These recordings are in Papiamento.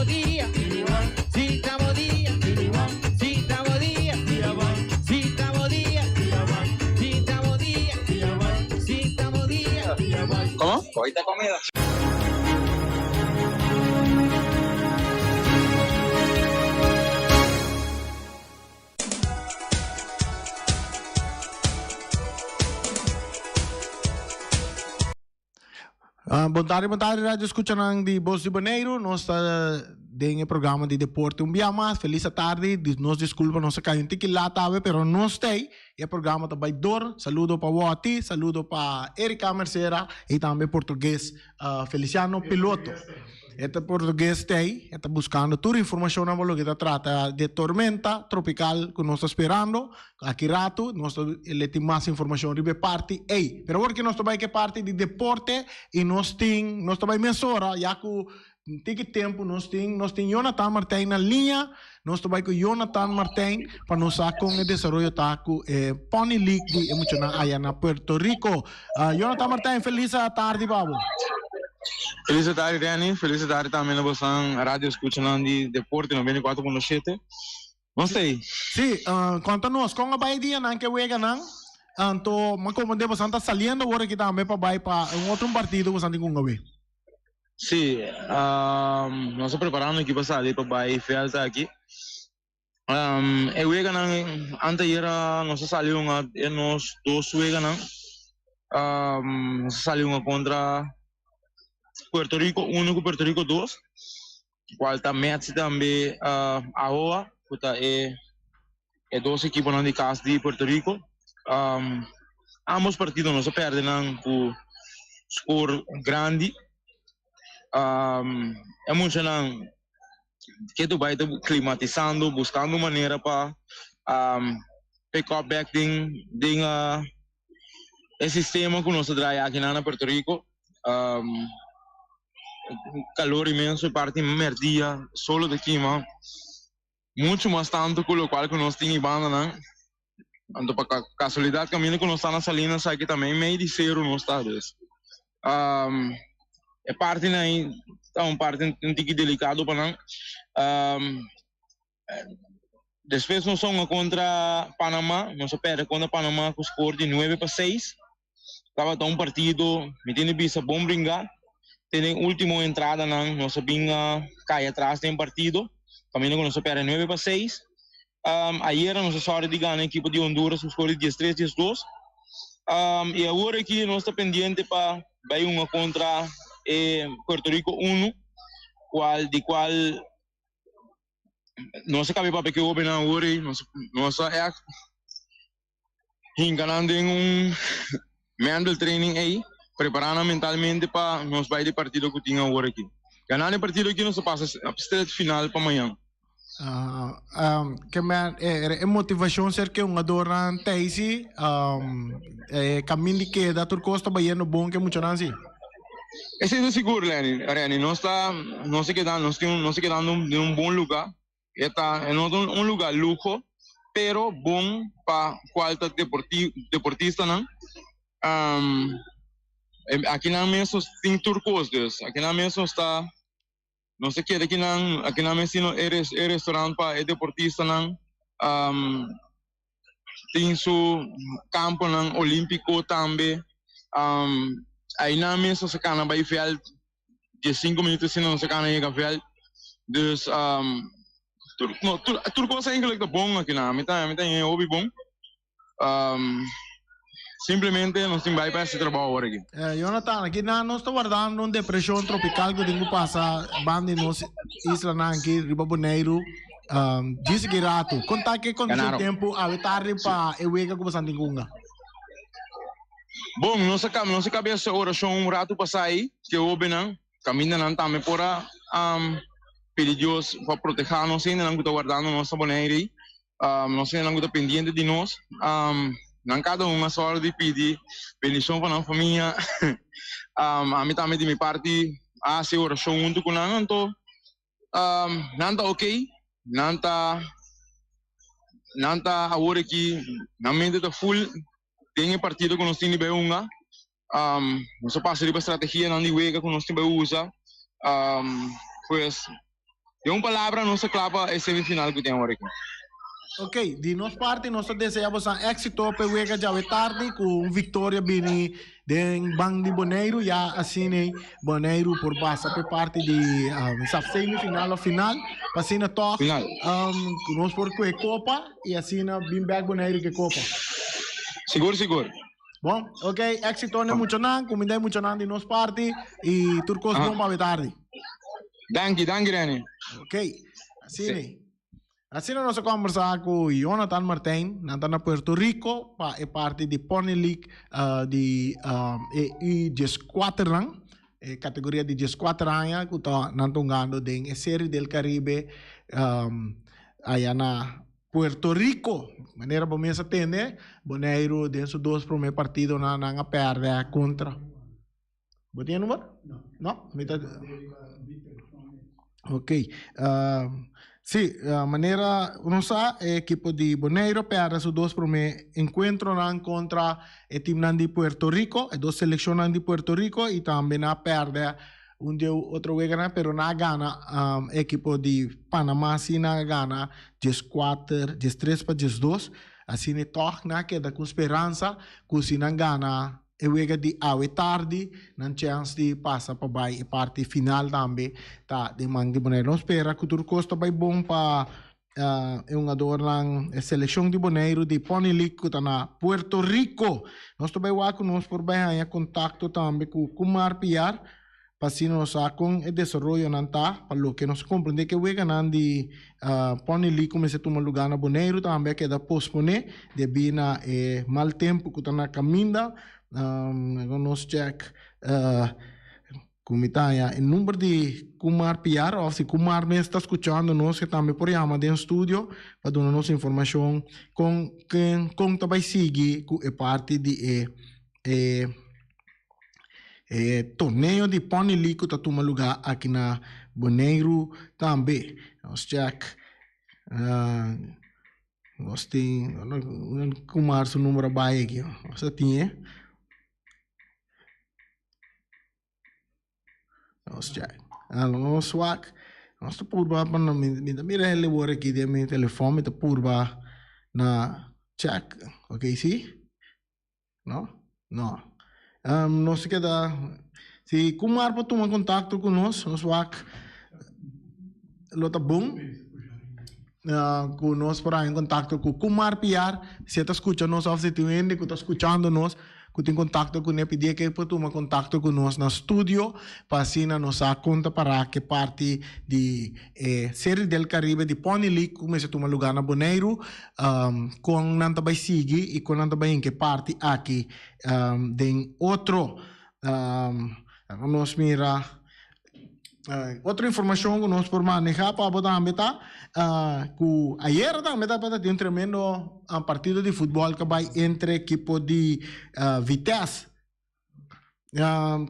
bo dia, si ta bo dia, si ta bo dia, si ta bo dia, si ta bo dia, si ta bo dia. Komo? Hoy ta comida. Ah, bon tarde, bon tarde, radio escuchanan di Voz di Boneiru. Nos ta den e programa di deporte un bia mas. Feliz tarde. Nos disculpa, nos a cai un tiki laat awe, pero nos stay. E programa ta bay door. Saludo pa Woti, saludo pa Erika Mercera y tambe portugues ah, Feliciano Piloto. E ta portugues tei, e ta buscando tur informacionnan pa loke ta trata de tormenta tropical cu nos ta sperando. Aki rato nos ta le tin mas informacion riba e parti ey. Pero awor ke nos ta bay ke parti di deporte y nos tin, nos ta bay mesora ya cu tiki tempo nos tin, nos tin Jonathan Martijn na liña. Nos ta bay cu Jonathan Martijn pa nos sa con e desaroyo ta cu e Pony League di e muchanan aya na Puerto Rico. Jonathan Martijn, feliz tardi pa bo. Feliz tardi Danny, feliz tardi tambe na bosan radio escuchanan di Deporte 94.7. Nos ta ei. Sí, conta nos, con a bay dianan ke weganan? Anto, ma comprende bosan ta saliendo awor aki tambe pa bay pa un otro partido bosan tin cu hunga we. Sí, nos ta preparando aki pa sali pa bai veld aki. E weganan anteayer nos a sali hunga e nos dos weganan. Nos a sali hunga kontra Puerto Rico uno ku Puerto Rico dos, kual ta Metsi tambe Ahoa ku ta e e dos ekiponan di kas di Puerto Rico. Ambos partido nos a perde nan ku score grandi. E muchanan ketu bai ta klimatisando, buskando manera pa pick up bek den den e sistema ku nos ta draai akinan na Puerto Rico. Kalor inmenso e parti merdia, solo ta kima. Muchu mas tantu ku lokual ku nos tin i bandanan. Anto pa kasualidat kaminda ku nos ta na Salinas aki ta meimei di seru nos ta. Dus e partinan ei ta un parti un tiki delikado pa nan. Despues nos a hunga kontra Panama, nos a pèrdè kontra Panama ku skor di nuebe pa seis. Tabata un partido, mi tin di bisa, bon bringá. Te den último entradanan nos a bin kai atras den partido, kaminda ku nos a pèrdè nuebe pa seis. Ayera nos a sòri di gana ekipo di Honduras ku skor di diestres diesdos. I awor aki nos ta pendiente pa bai hunga kontra e Puerto Rico unu, kual di kual nos a kabe papia ku e hóbennan awor ei, nos nos a ègt Hinka nan den un mental training ei, prepara nan mentalmente pa nos bai di partido ku tin awor aki. Gana e partido aki nos ta pasa straight final pa mañan. Ke men e motivashon ser ke hungadornan ta ei si, e kamin di keda tur kos ta bayendo bon ke muchanan si. Esei ta sigur Lenny, Renny, nos ta nos ta keda nos tin nos ta kedando den un bon luga. E ta e no ta un lugar luho, pero bon pa cual ta deporti deportistanan. Akinan mes nos tin tur cos dus. Akinan mes nos ta nos ta keda akinan, akinan mes tin e e restaurant pa e deportistanan. Tin su camponan olimpico tambe. Ainan mes nos a cana bay veld diescinco minuut asina nos a cana yega veld. Dus tur no tur tur cos eigenlijk ta bon akinan. Mi ta mi ta haya hopi bon. Simplemente nos tin bay pa haci trabao awor aki. Jonathan, aki nan nos ta wardando un depresion tropical cu tin cu pasa banda di nos islanan aki riba Boneiru. Djis aki rato. Con ta ke condicion tempo awe tardi pa e wega cu bosan tin cu hunga? Bon, nos a nos a caba haci oracion un rato pasa ayi, ke hobennan, caminda nan tambe por a pidi Dios pa proteha nos hendenan cu ta wardando nos na Bonaire ayi. Nos hendenan ku ta pendiente di nos, nan kada un a sòru di pidi bendishon pa nan famia. Ami tambe di mi parti a hasi orashon huntu ku nan, anto nan ta okey, nan ta nan ta awor aki nan mente ta ful den e partido ku nos tin di bai hunga. Nos a pasa riba strategianan di wega ku nos tin bai usa, pues. Den un palabra nos ta kla pa e semifinal ku tin awor aki. Ok, di nos parti nos ta desea bosan éxito p'e wega djawe tardi ku un viktoria bini den ban di Boneiru ya asina Boneiru por pasa p'e parti di sa semifinal of final pa asina tòg Final. ku nos por kue kopa i asina bin bèk Boneiru ku e kopa. Sigur sigur. Bon, ok, éxito n'e muchanan, kuminda e muchanan di nos parti i tur kos bon pa awe tardi. Danki, danki Renny. Ok, asina. Asina nos a kombersá ku Jonathan Martijn, nan ta na Puerto Rico pa e parti di Pony League di e U dieskuater nan, e kategoria di dieskuater aña ku ta nan ta hungando den e Serie del Caribe aya na Puerto Rico. Manera bo mes a tende, Boneiru den su dos promé partidonan nan a pèrdè kontra. Bo tin e number? No. No? Mi ta... Ok. Uh, sí, uh, manera nos sa, e equipo di Bonaire perde su dos primer encuentronan contra e teamnan di Puerto Rico, e dos seleccionnan di Puerto Rico y tambe na perde un de otro weganan, pero na gana um, equipo di Panama sí na gana 14, 13 pa 12. Asina toch na keda ku speransa ku si nan gana E wega di awe tardi, nan chèns di pasa pa bai e parti final tambe ta den man di Boneiru. Nos spera ku tur kos ta bai bon pa e hungadornan, e selekshon di Boneiru di Pony League ku ta na Puerto Rico. Nos ta bai wak ku nos por bai haña kontakto tambe ku Kumar Piar. Pa asina nos sa kon e desaroyonan ta, pa loke nos a komprendé ku e weganan di Pony League ku mester tuma lugá na Boneiru tambe a keda posponé debí na e mal tempu ku ta na kaminda. Laga nos chèk ku mi ta haña e number di Kumar Piar òf si Kumar mes ta skuchando nos e tambe por yama den studio pa duna nos informashon kon kon ta bai sigui ku e parti di e e E torneo di Pony League ku ta tuma lugá aki na Boneiru tambe. Nos check nos tin Kumar su numero a bai aki. Nos a tin e. Nos check. Nos wak. Nos ta purba pa mi ta mira el awor aki den mi telefòn mi ta purba na check. Ok si. No? No. Um, nos keda, si Kumar por tuma contacto cu nos, nos wak lo ta bon. Uh, cu nos por haña contacto cu Kumar Piar, si e ta scucha nos of si tin hende cu ta scuchando nos, cu tin contacto cu ne, pidi e por tuma contacto cu nos na studio, pa asina nos sa con ta para ke parti di e Serie del Caribe di Pony League cu mester tuma lugar na Boneiru. Kon nan ta bai sigui i kon nan ta bai hinka e parti aki den otro. Nos mira otro informashon ku nos por maneha pa bo tambe ta ku ayera tambe tabata tin un tremendo partido di futbòl ku a bai entre ekipo di Vitesse.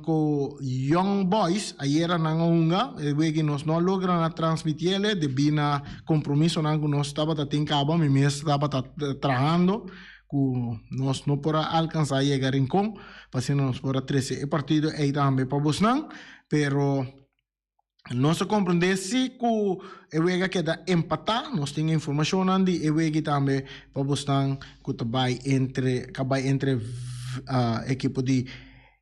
Ku Young Boys ayera nan a hunga, e wiki nos no a logra na transmitiele debí na kompromisonan ku nos tabata tin kaba, mi mes tabata trahando ku nos no por a alkansá yega Rincon pa asina nos por a trese e partido ei tambe pa bosnan, pero. Nos a comprende si cu e wega keda empata, nos tin informacionnan di e wegi tambe pa bosnan cu ta bay entre ka bay entre ekipo di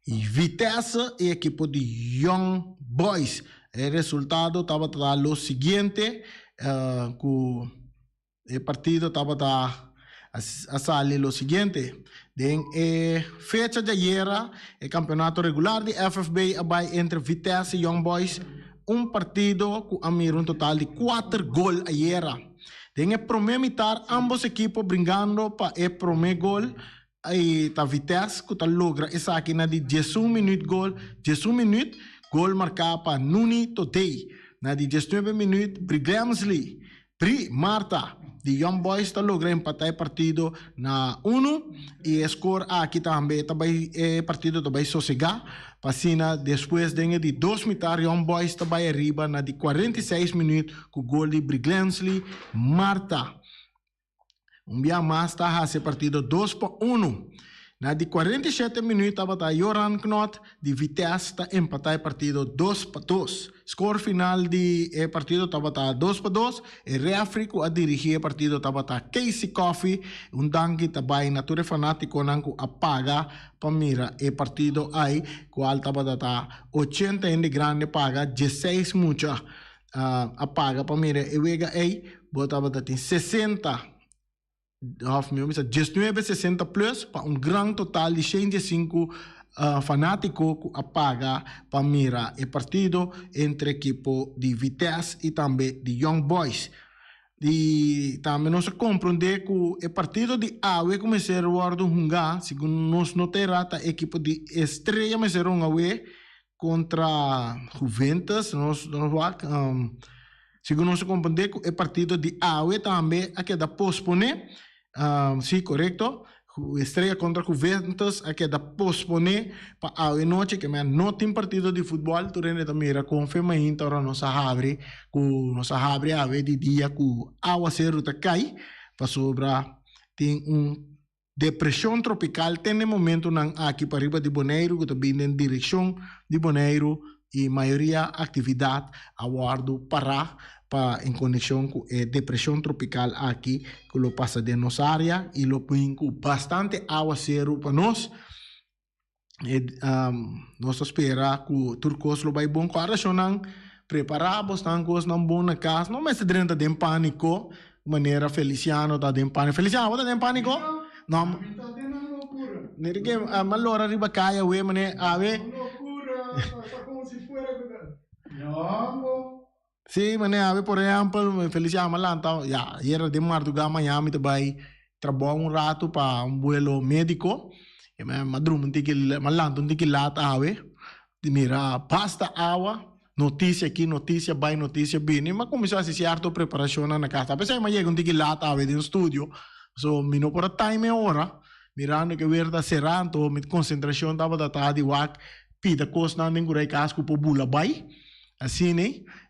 Vitesse y ekipo di Young Boys. E resultado tabata lo siguiente cu. E partido tabata a sali lo siguiente, Den e fecha di ayera e campeonato regular di FFB a bay entre Vitesse y Young Boys, un partido cu a mira un total di cuater gol ayera. Den e prome mitar ambos ekipo bringando pa e prome gol y ta Vitesse cu ta logra esaki na di diesun minuut gol diesun minuut, gol marca pa Nuni Todey. Na di diesnuebe minuut Briglemsley Pri Marta di Young Boys ta logra empatá e partido na unu i e skor aki tambe ta bai e partido ta bai sosegá pa asina despues den e di dos mitar Young Boys ta bai ariba na di 46 minuut ku gol di Briglensley Marta. Un bia mas ta hasi e partido dos pa unu. Na di 47 minuut tabata Joran Knot di Vitesse ta empatá e partido dos pa dos. Score final di e partido tabata 2-2. E referee ku a dirigí e partido tabata Casey Coffey. Un danki ta bai na tur e fanátikonan ku a paga pa mira e partido ai, kual tabata ta 80 hende grandi paga, 16 mucha a paga pa mira e wega ei. Bo tabata tin 60 òf mihó bisa 19 60 plus pa un gran total di 105 fanátiko ku a paga pa mira e partido entre ekipo di Vitesse i tambe di Young Boys. I tambe nos a komprondé ku e partido di awe ku mester wòrdu hungá, segun nos no ta erá, ta ekipo di Estrella mester hunga awe kontra Juventus. Nos nos wak segun nos a komprondé ku e partido di awe tambe a keda posponé. Sí, korekto. Estrella kontra Juventus a keda posponé pa awe nochi, ke men no tin partido di futbòl. Tur hende ta mira kon fe mainta ora nos a habri ku nos a habri awe di dia ku awaseru ta kai pasobra tin un depreshon tropikal te na e momentunan aki pariba di Boneiru ku ta bini den direkshon di Boneiru i mayoria aktividat a wòrdu pará pa en konekshon ku e depreshon tropikal aki ku lo pasa den nos área i lo bin ku bastante awaseru pa nos. E nos ta spera ku tur kos lo bai bon. Ku arashonnan prepará bosnan kosnan bon na kas. No mester drenta den pániko manera Feliciano ta den pániko. Feliciano, bo ta den pániko? No. Mi ta den nan lokura. Mira ke a lora riba kaya awe mane awe. Lokura, ta komo si fuera ku ta. No, bo. Sí, mane awe por ehèmpel Feliciano a lanta ya ayera den mardugá mañana mi ta bai trabou un ratu pa un buelo médiko. I mi a drumi un tiki, mi a lanta un tiki lat awe di mira basta awa. Noticia aki, noticia bai, noticia bini. Mi a cuminsa haci cierto preparacionnan na casa. Apesar mi a yega un tiki laat awe den studio, so mi no por a time e ora, mirando cu e weer ta cera, anto mi concentracion tabata ta di wak pida cosnan den cura e cas cu por bula bai. Asina,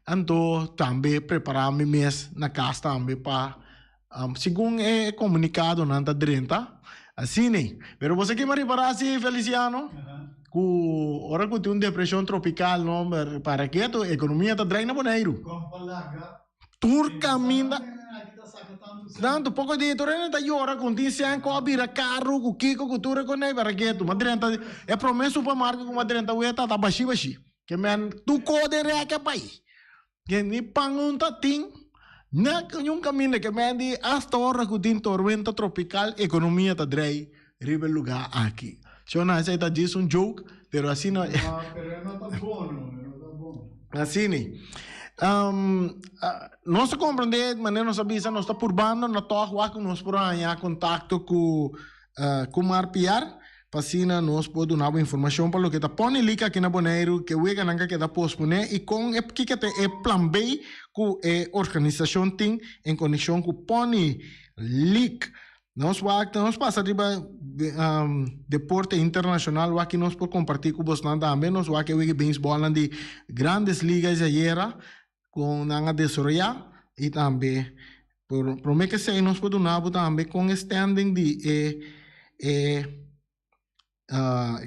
anto tambe prepara mi mes na cas tambe pa segun e comunicadonan ta drenta. Asina. Pero bo sa ke mi a ripara si, Feliciano? Ku ora ku tin un depreshon tropikal no, para ketu ekonomia ta drai na Boneiru. Tur kaminda. Tantu poko di tur hende ta yora ku tin sèn ku a bira karu ku kiko ku tur e konei para ketu. Mi a drenta e promé supermarket ku mi a drenta weta ta bashi bashi. Ke men tur ko den rèk a bai. Ke ni pan un ta tin na un kaminda ke men di hasta ora ku tin tormenta tropikal ekonomia ta drei riba e lugá aki. Shona esei ta djis un joke pero asina No, pero e no ta bon no, e no ta bon. Asina. Nos ta komprendé manera nos a bisa nos ta purbando na tòg wak ku nos por haña kontakto ku Kumar Piar Pa asina nos por duna bo informashon pa loke ta pone lika aki na Boneiru, ke weganan ka keda posponé i kon e kiko ta e plan B ku e organisashon tin en konekshon ku pone lik. Nos wak nos pasa riba deporte internashonal wak nos por kompartí ku bosnan tambe. Nos wak e wega beisbòlnan di Grandes Ligas ayera kon nan a desaroyá i tambe Por prome ke esei nos por duna bo tambe kon e standing di e e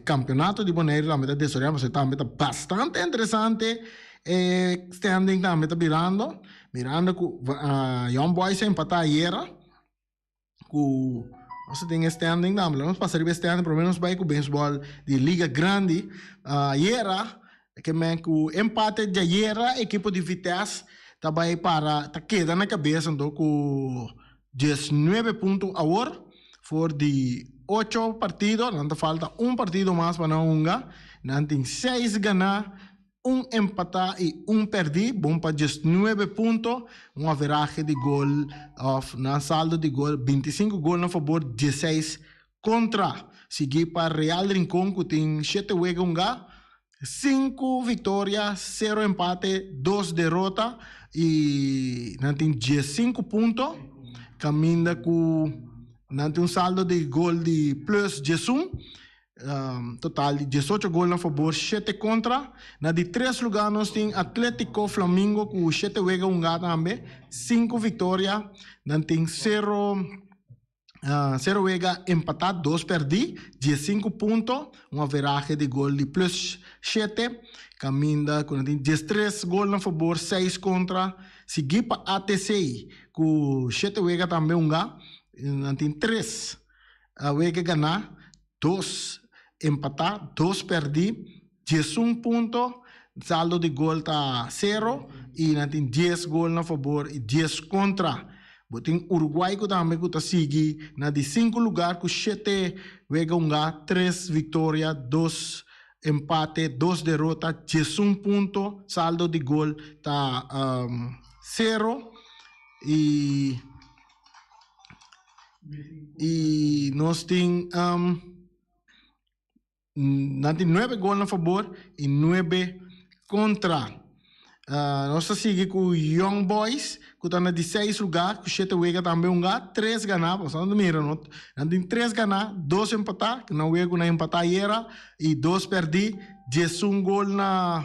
kampeonato di Boneiru tambe ta desaroyá pasobra tambe ta bastante interesante e standing tambe ta birando mirando ku Young Boys a empatá ayera ku nos ta tin e standing tambe lo nos pasa riba e standing prome nos bai ku beisbòl di liga grandi ayera Ke men ku empate djayera ekipo di Vitesse ta bai para ta keda na kabes anto ku 19 punto awor for di ocho partido. Nan ta falta un partido mas pa nan hunga. Nan tin seis ganá, un empatá i un pèrdí. Bon pa 19 punto. Un averahe di gol òf nan saldo di gol 25 gol na fabor, 16 kontra. Sigui pa Real Rincon ku tin shete wega hungá. Sinku viktoria, sero empate, dos derota i nan tin 15 punto. Kaminda ku nan tin un saldo di gol di plus 11. Total di 18 gol na fabor, shete kontra. Na di tres lugá nos tin Atletico Flamingo ku shete wega hungá tambe, sinku viktoria. Nan tin sero. Sero wega empatá, dos pèrdí, diesinku punto, un averahe di gol di plus shete, kaminda ku nan tin diestres gol na fabor, seis kontra, siguí pa ATC ku shete wega tambe hungá, nan tin tres wega ganá, dos empatá, dos pèrdí, diesun punto, saldo di gol ta sero i nan tin dies gol na fabor i dies kontra. Bo tin Uruguay ku tambe ku ta sigui na di sinku lugar ku shete wega hungá, tres viktoria, dos empate, dos derota, diesun punto, saldo di gol ta sero i i nos tin. Nan tin nuebe gol na fabor i nuebe kontra. Nos ta sigui ku Young Boys ku ta na di seis lugá ku shete wega tambe hungá, tres ganá. Bo sa mira no, nan tin tres ganá, dos empatá, ku nan wega ku nan empatá ayera i dos pèrdí, diesun gol na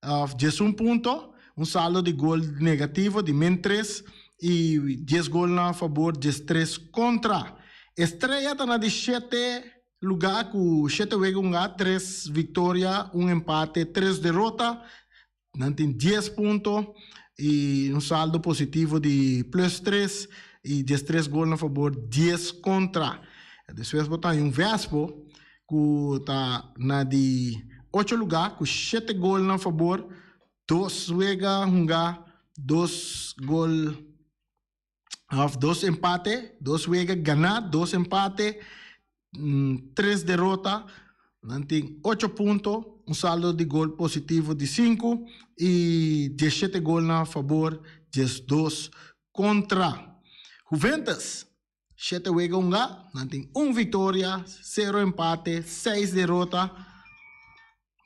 òf diesun punto, un saldo di gol negativo di min tres i dies gol na fabor, diestres kontra. Estrella ta na di shete Lugá ku shete wega un a, tres viktoria, un empate, tres derota. Nan tin dies punto i un saldo positivo di plus tres i diestres gol na fabor, dies kontra. Despues bo ta haña un Vespo ku ta na di ocho lugá ku shete gol na fabor, dos wega hungá, dos gol. Of dos empate, dos wega ganá, dos empate, tres derota. Nan tin ocho punto, un saldo di gol positivo di sinku i diesshete gol na fabor, diesdos kontra. Juventus, shete wega hungá, nan tin un viktoria, sero empate, seis derota.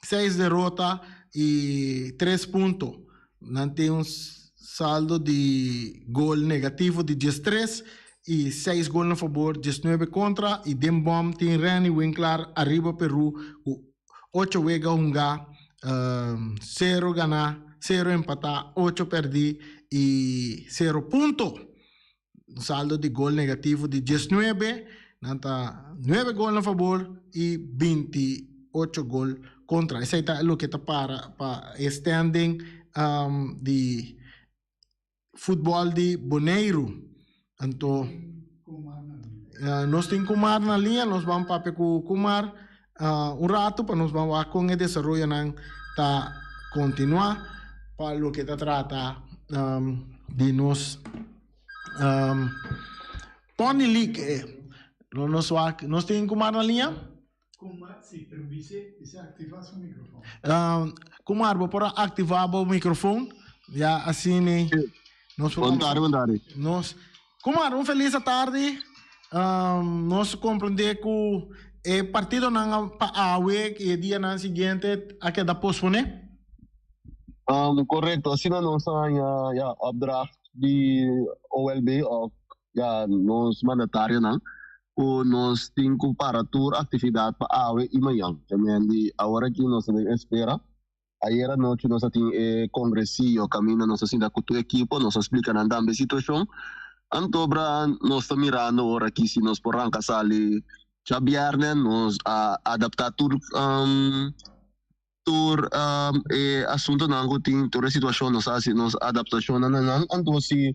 Seis derota y tres punto. Nan tin un saldo di gol negativo di diestres y seis gol na fabor, diesnuebe contra y den bom tin Renny Winklaar ariba Peru cu ocho wega hunga, cero gana, cero empata, ocho perdi y cero punto. Un saldo di gol negativo di diesnuebe, nan ta nuebe gol na fabor i binti ocho gol kontra. Esei ta loke ta para pa e standing di futbòl di Boneiru. Anto nos tin Kumar na liña, nos ban papia ku Kumar un ratu pa nos ban wak kon e desaroyonan ta kontinuá pa loke ta trata di nos Pony League. Nos wak, nos tin Kumar na liña? Kumar, si, pero bis'é, bis'é aktivá su mikrofon. Kumar, bo por a aktivá bo mikrofon? Ya asina nos por. Bon tardi, bon tardi. Nos, Kumar, un felis atardi. Nos komprendé ku e partidonan pa awe i e dianan siguiente a keda posponé. Korekto, asina nos a haña ya opdracht di OLB òf ya nos mandatarionan ku nos tin ku para tur aktividat pa awe i mañan. Di awor aki nos ta den espera. Ayer anochi nos a tin e kongresillo kaminda nos a sinta ku tur ekipo, nos a splika nan tambe e situashon. Antobra nos ta mirando ora aki si nos por ranka sali djabièrnè, nos a adaptá tur tur e asuntonan ku tin, tur e situashon nos a hasi nos adaptashonnan na nan. Anto si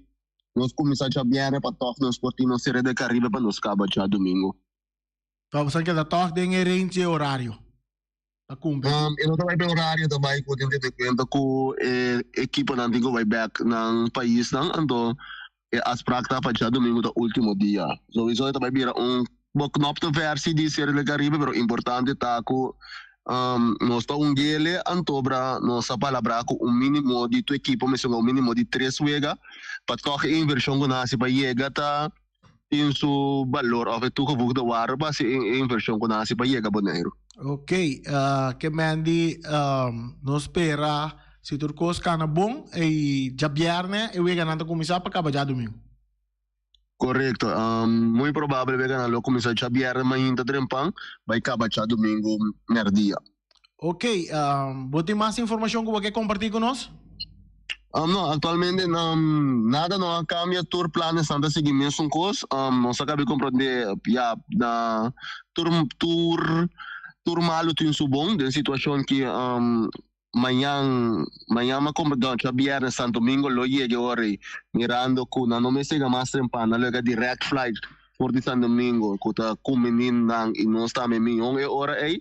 nos kuminsá djabièrnè pa tòg nos por tin nos Serie del Caribe pa nos kaba djadumingu. Pa boso keda tòg den e range di orario? Ta cumpli. E no ta bai pe horario, ta bai cu tin tene cuenta cu e equiponan tin cu bai bek nan paisnan, anto e afspraak ta pa djadomingo ta ultimo dia. Sowieso e ta bai bira un beknopte versie di Serie del Caribe, pero importante ta cu nos ta un gele, antobra nos a palabra cu un minimo di tu equipo mester un minimo di tres wega pa tog e inversion cu nan haci pa yega ta tin su balor of e toegevoegde waarde pa hasi e inversion ku nan hasi pa yega Boneiru. Ok, ke Mandy nos spera si tur kos kana bon i djabièrnè e weganan ta kuminsá pa kaba djadumingu. Korekto, muy probabel e weganan lo kuminsá djabièrnè mainta trempan bai kaba djadumingu mèrdia. Ok, bo tin mas informashon ku bo ke kompartí ku nos? Um, no, actualmente um, nada no a cambia, tur planes ta sigui mesun cos. Um, nos a caba di comprende, ja, na tur tur tur malo tin su bon, den situacion cu um, mañan mañan m'a comprende, diabierna Santo Domingo lo yega ora, mirando cu nan no mester mas trempan, nan lo direct flight for di San Domingo, cu ta cumbini nan y nos tambe miho e ora ey.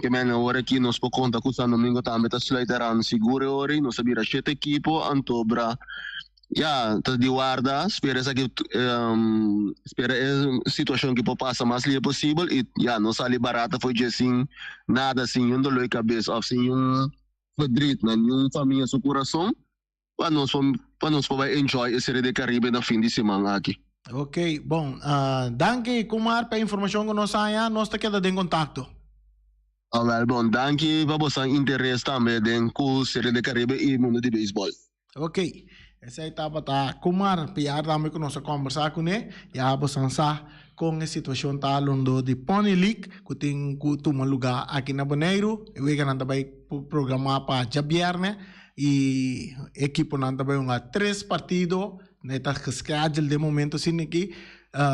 Ke men ora aki nos por conta cu San Domingo tambe ta sluit eraan sigur e ora ey, nos a bira shete ekipo, anto bra ya ta di warda, spera esaki um, spera e situacion cu por pasa mas lihe posibel y ya no sali barata for dje sin nada, sin un dolor di cabes of sin un verdriet na niun famia su curason. Pa nos por pa nos por bai enjoy e Serie del Caribe na fin di siman aki. Ok, bon. Uh, danki Kumar pa informacion cu nos haya. Nos ta keda den contacto. Ah, wel, bon. Danki pa boso interes tambe den cu Serie del Caribe y mundo di baseball. Ok. Esey tabata Kumar Piar tambe cu nos a conversa cune. Ya boso sa con e situacion ta londo di Pony League cu tin cu tuma lugar aki na Boneiru. E weganan ta bay programa pa djabierne. Y equiponan ta bay hunga tres partido, e ta gescheduled den momento asina aki.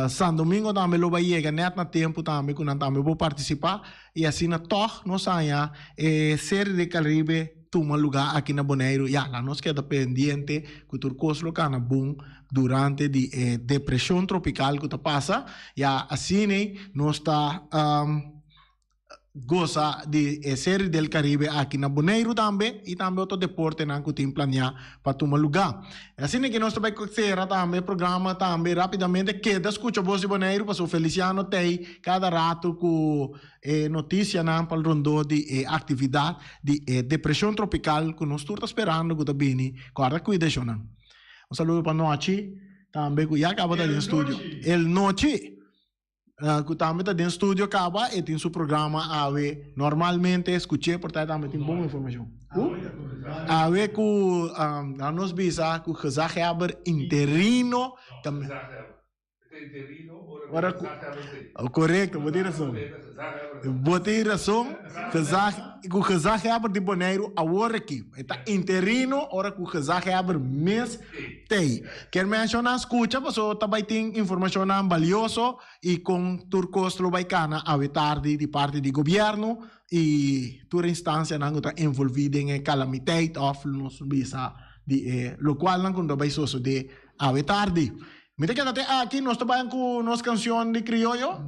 San Domingo tambe lo bay yega net na tempo tambe cu nan tambe por participa y asina toch nos haña e Serie del Caribe tuma lugar aki na Boneiru. Ya, laat nos keda pendiente cu tur cos lo cana bon durante di e depresion tropical cu ta pasa. Ya, asina nos ta goza di e Serie del Caribe aki na Boneiru tambe y tambe otro deportenan cu tin planea pa tuma luga. Asina ki nos ta bay cera tambe e programa tambe rapidamente. Keda scucha Voz di Boneiru pasobra Feliciano t'ey cada rato cu e noticianan pa rondó di e actividad di e depresion tropical cu nos tur ta sperando cu ta bini. Corda cuida eshonan. Un saludo pa Nochi tambe cu ya caba ta den studio. El Nochi! Cu tambe ta den studio caba e tin su programa awe normalmente scuche por ta tambe tin bon informacion. Cu? Awe cu nan nos bisa cu gezaghebber interino tambe. Ora cu Correcto, bo tin razon. Bo tin razon, gezag cu gezaghebber di Boneiru awor aki. E ta interino ora cu gezaghebber mes Tei. Kier menciona scucha paso ta bay tin informacionnan balioso y con tur cos lo bay cana awe tardi di parti di gobierno y tur instancianan cu ta envolvi den e calamiteit of nos bisa di e locualnan cu ta bay sosode awe tardi. Mi ta keda te aki, nos ta bay cu nos cancion di crioyo?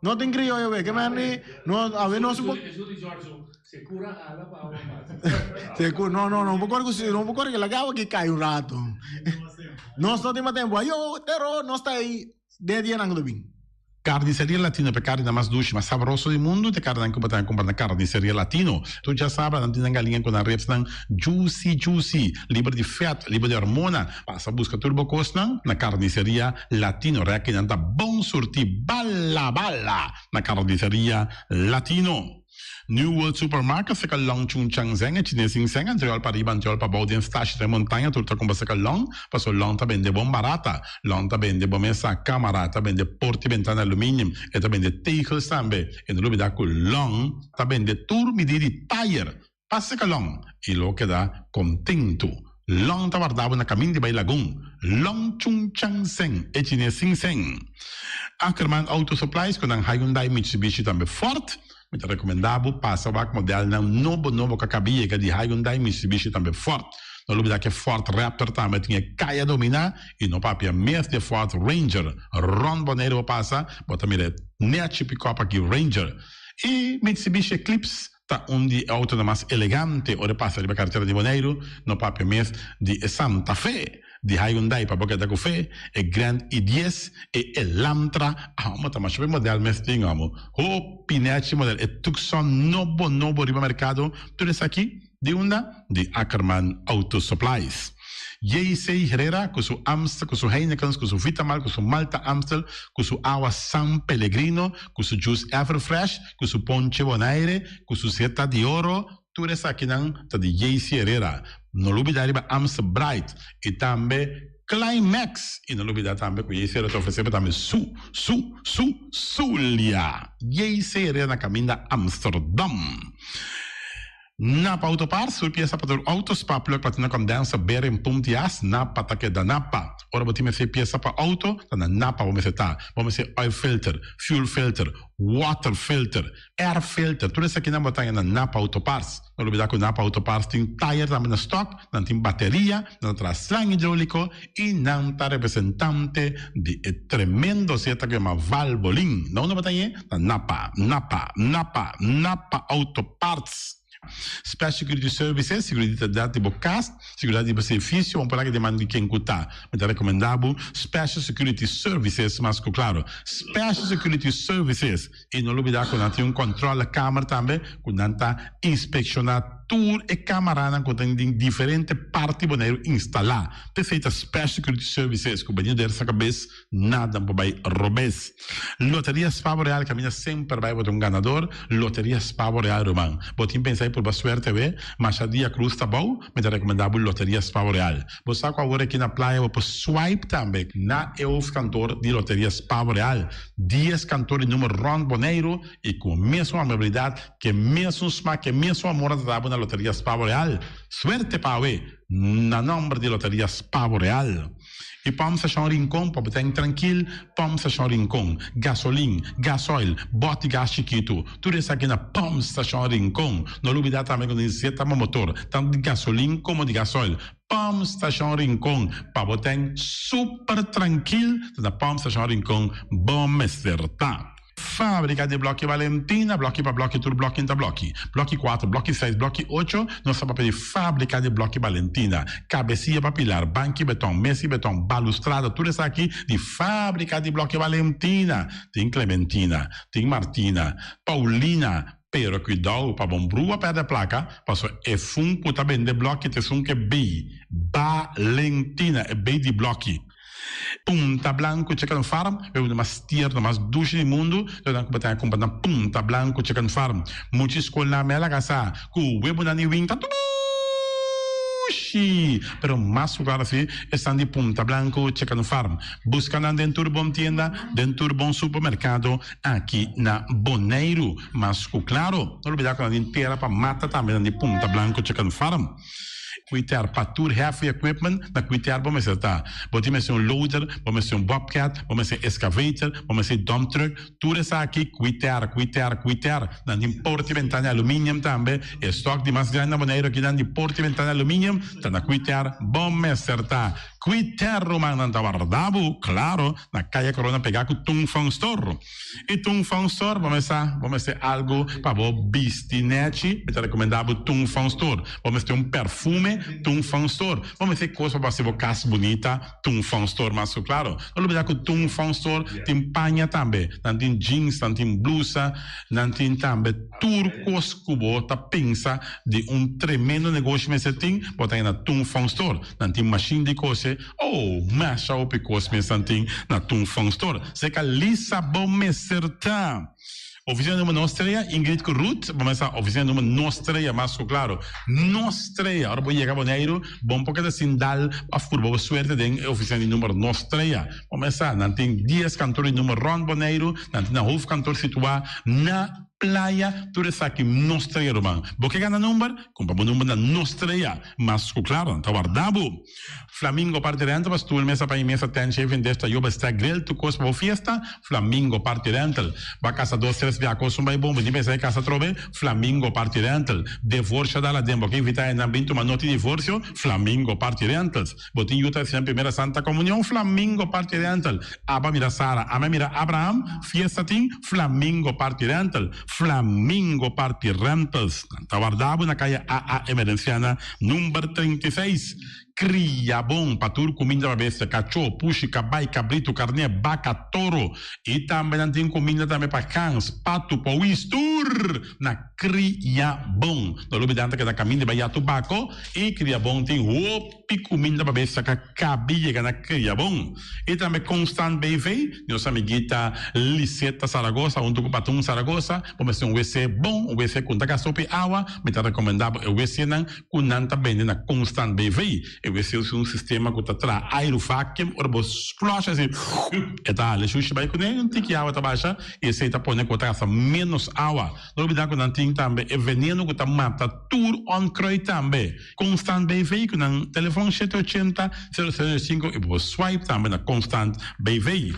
No tin crioyo we, ke men di no awe nos. Secura hala pa awa pasa. Secura, no, no, no por corre cu, no por corre que laga awa aki cay un rato. Nos no tin mas tempo. Ayo, pero nos ta ahí den e dianan cu ta bin. Carniceria Latino pa e carninan mas dushi, mas sabroso di mundu ta e carninan cu bo ta cumpra na Carniceria Latino. Tur djasabra nan tin nan galiña cu nan ribsnan juicy juicy, liber di vet, liber di hormona. Pasa busca tur bo cosnan na Carniceria Latino. Rekinan ta bon surti bala bala na Carniceria Latino. New World Supermarket seka long Chung Chang Zeng e chines in Zeng antriol pa riba antriol pa bou den stashi den montaña tur ta kumpra seka long paso long ta bende bon barata long ta bende bo mesa kamara ta bende porta y bentana aluminium e ta bende tegels tambe e no lubida ku long ta bende tur midi di tayer pa seka long y lo keda kontentu long ta warda bo na kamin di bai lagun long Chung Chang Zeng e chines sin Zeng Ackerman Auto Supplies ku nan Hyundai Mitsubishi tambe Ford Mi ta recomenda bo pasa wak modelnan nobo nobo cu a caba yega di Hyundai, Mitsubishi tambe Ford. No lubida cu e Ford Raptor tambe tin e caya domina y no papia mes di e Ford Ranger. Rond Bonaire bo pasa, bo ta mira e nechi pick-up aki Ranger. Y Mitsubishi Eclipse ta un di e autonan mas elegante ora e pasa riba carretera di Boneiru, no papia mes di e Santa Fe. Di Hyundai pa bo keda ku fe, e Grand i dies, e Elantra, amo ta masha be model mes tin amo. Hopi nechi model, e Tucson nobo nobo riba merkado, tur esaki di unda? Di Ackerman Auto Supplies. JC Herrera ku su Amstel, ku su Heinekens, ku su Vitamal, ku su Malta Amstel, ku su awa San Pellegrino, ku su juice Everfresh, ku su ponche Bonaire, ku su Zeta di Oro, Tur esakinan ta di JC Herrera. No lubida riba Amstel Bright y tambe Climax. Y no lubida tambe cu JC Herrera ta ofrece bo tambe su, su, su, Zulia. JC Herrera na caminda Amsterdam. Napa Auto Parts, tur piesa pa tur auto, spark plug, platina condenser, bearing, pump di as, Napa ta keda Napa. Ora bo tin mester piesa pa auto, ta na Napa bo mester ta. Bo mester oil filter, fuel filter, water filter, air filter, tur esakinan bo ta haña na Napa Auto Parts. No lubida ku Napa Auto Parts tin tayer tambe na stock, nan tin bateria, nan ta traha slang hidrolico y nan ta representante di e tremendo zeta ku yama Valvoline. Na unda bo ta hañ'e? Na Napa, Napa, Napa, Napa Auto Parts. Special Security Services, Seguridat di bo kas, seguridat di bo servisio, bo por laga deman di ken ku ta. Mi ta rekomendá bo Special Security Services mas ku klaro. Special Security Services. I no lubidá ku nan tin un kòntròlekamer tambe ku nan ta inspekshoná tur e kamaranan ku tin den diferente parti Boneiru instalá. P'esei ta Special Security Services ku bini der sa kabes nada por bai robes. Loteria Spavo Real kaminda semper bai bo ta un ganador. Loteria Spavo Real ruman. Bo tin pensa di purba suerte awe? Masha dia krus ta bou, mi ta rekomendá bo Loteria Spavo Real. Bo sa ku awor aki na playa bo por swipe tambe na e hoofdkantoor di Loteria Spavo Real. Dies kantoor di numer rònt Boneiru i ku e mesun amabilidat, ku e mesun smak, ku e mesun amor nan ta dabo na Loteria Spavo Real. Suerte pa awe na nòmber di Loteria Spavo Real. I Pòmp Stashon Rincon pa bo ta trankil, Pòmp Stashon Rincon, gasolin, gasoil, bòt di gas chikitu, tur esaki na Pòmp Stashon Rincon. No lubidá tambe ku tin zeta pa motor, tantu di gasolin komo di gasoil. Pòmp Stashon Rincon, pa bo ten super trankil, ta na Pòmp Stashon Rincon bo mester ta. Fábrika di blòki Valentina, blòki pa blòki, tur blòki ta blòki. Blòki kuater, blòki seis, blòki ocho, nos ta papia di fábrika di blòki Valentina. Kabesia pa pilar, banki beton, mesa di beton, balustrada, tur esaki di fábrika di blòki Valentina. Tin Clementina, tin Martina, Paulina, pero kuidou pa bon brua pèrdè plaka, pasobra e fun ku ta bende blòki ta esun ku e bei, Valentina, e bei di blòki. Punta Blanco Chicken Farm, e un mas tierno, mas dushi di mundu, lo nan ku bo ta kumpra na Punta Blanco Chicken Farm. Mucha skolnan me a laga sa ku webunan di win ta dushi, pero mas ku klaro si esnan di Punta Blanco Chicken Farm. Buska nan den tur bon tienda, den tur bon supermerkado aki na Boneiru. Mas ku klaro, no lubida ku nan tin tera pa mata tambe nan di Punta Blanco Chicken Farm. Cuiter pa tur heavy equipment na cuiter bo mester ta. Bo tin mester un loader, bo mester un bobcat, bo mester excavator, bo mester dump truck, tur esaki cuiter, cuiter, cuiter. Nan tin porta y ventana aluminium tambe. E stock di mas grandi na Boneiru aki nan di porta y ventana aluminium ta na cuiter bo mester ta. Cuiter ruman nan ta warda bo, claro, na Caya Corona pega cu Tung Fong Store. I Tung Fong Store bo mester bo mester algu pa bo bisti nechi, mi ta rekomendá bo Tung Fong Store. Bo mester un perfume, Tung Fong Store. Bo mester kos pa bo hasi bo kas bunita, Tung Fong Store mas ku klaro. No lubidá ku Tung Fong Store tin paña tambe. Nan tin jeans, nan tin blusa, nan tin tambe tur kos ku bo ta pensa di un tremendo negoshi mester tin, bo ta haña na Tung Fong Store. Nan tin mashin di kose. Oh, masha hopi kos mes nan tin na Tung Fong Store. Seka Lisa bo mester ta. Oficina numero nos trea, Ingrid ku Ruth, bo mester sa oficina numero nos trea mas ku klaro. Nos trea, ora bo yega Boneiru, bo no por keda sin dal of purba bo suerte den e oficina di numero nos trea. Bo mester sa, nan tin dies kantor di numero rond Boneiru, nan tin nan hoofdkantoor situa na Playa, tur esaki nos trea ruman. Bo ke gana number? Kumpra bo number na nos trea. Mas ku klaro, nan ta warda bo. Flamingo Party Rental pa stoel, mesa pa mesa, tent, shaving dish, tayoba, stack, grill, tur kos pa bo fiesta, Flamingo Party Rental. Bo a kasa dos, tres bia kos un bai bon, bo tin pensa di kasa atrobe, Flamingo Party Rental. Devorsio dal aden, bo ke invita hendenan bin tuma noti divorsio, Flamingo Party Rentals. Bo tin yu ta hasi nan primera Santa Comunion, Flamingo Party Rental. Aba mira Sara, ame mira Abraham, fiesta tin, Flamingo Party Rental. Flamingo Party Rentals. Nan ta warda bo na kaya AA Emerenciana number 36. Kria bon pa tur kuminda pa bestia, kachó, pushi, kabai, kabritu, karné, baka, toro. I tambe nan tin kuminda tambe pa gans, patu, powis, tur na Kria Bon. No lubida nan ta keda kaminda bai Yatu Bako i Kria Bon tin hopi. I kuminda pa bestia ka kabi yega na Kriabon. I tambe Constant BV, nos amiguita Liseta Zaragoza huntu ku Patun Zaragoza, bo mester un wc bon, un wc ku no ta gasta hopi awa, mi ta rekomendá bo e wcnan ku nan ta bende na Constant BV. E wc usa un sistema ku ta traha airu vacuum, ora bo flush asi e ta hala e shushi bai kuné, un tiki awa ta basha i esei ta pone ku bo ta gasta ménos awa. No olbidá ku nan tin tambe e veneno ku ta mata tur onkruid tambe. Constant BV ku nan telefòn shete ochenta, sero sero sinku i bo por swipe tambe na Constant BV.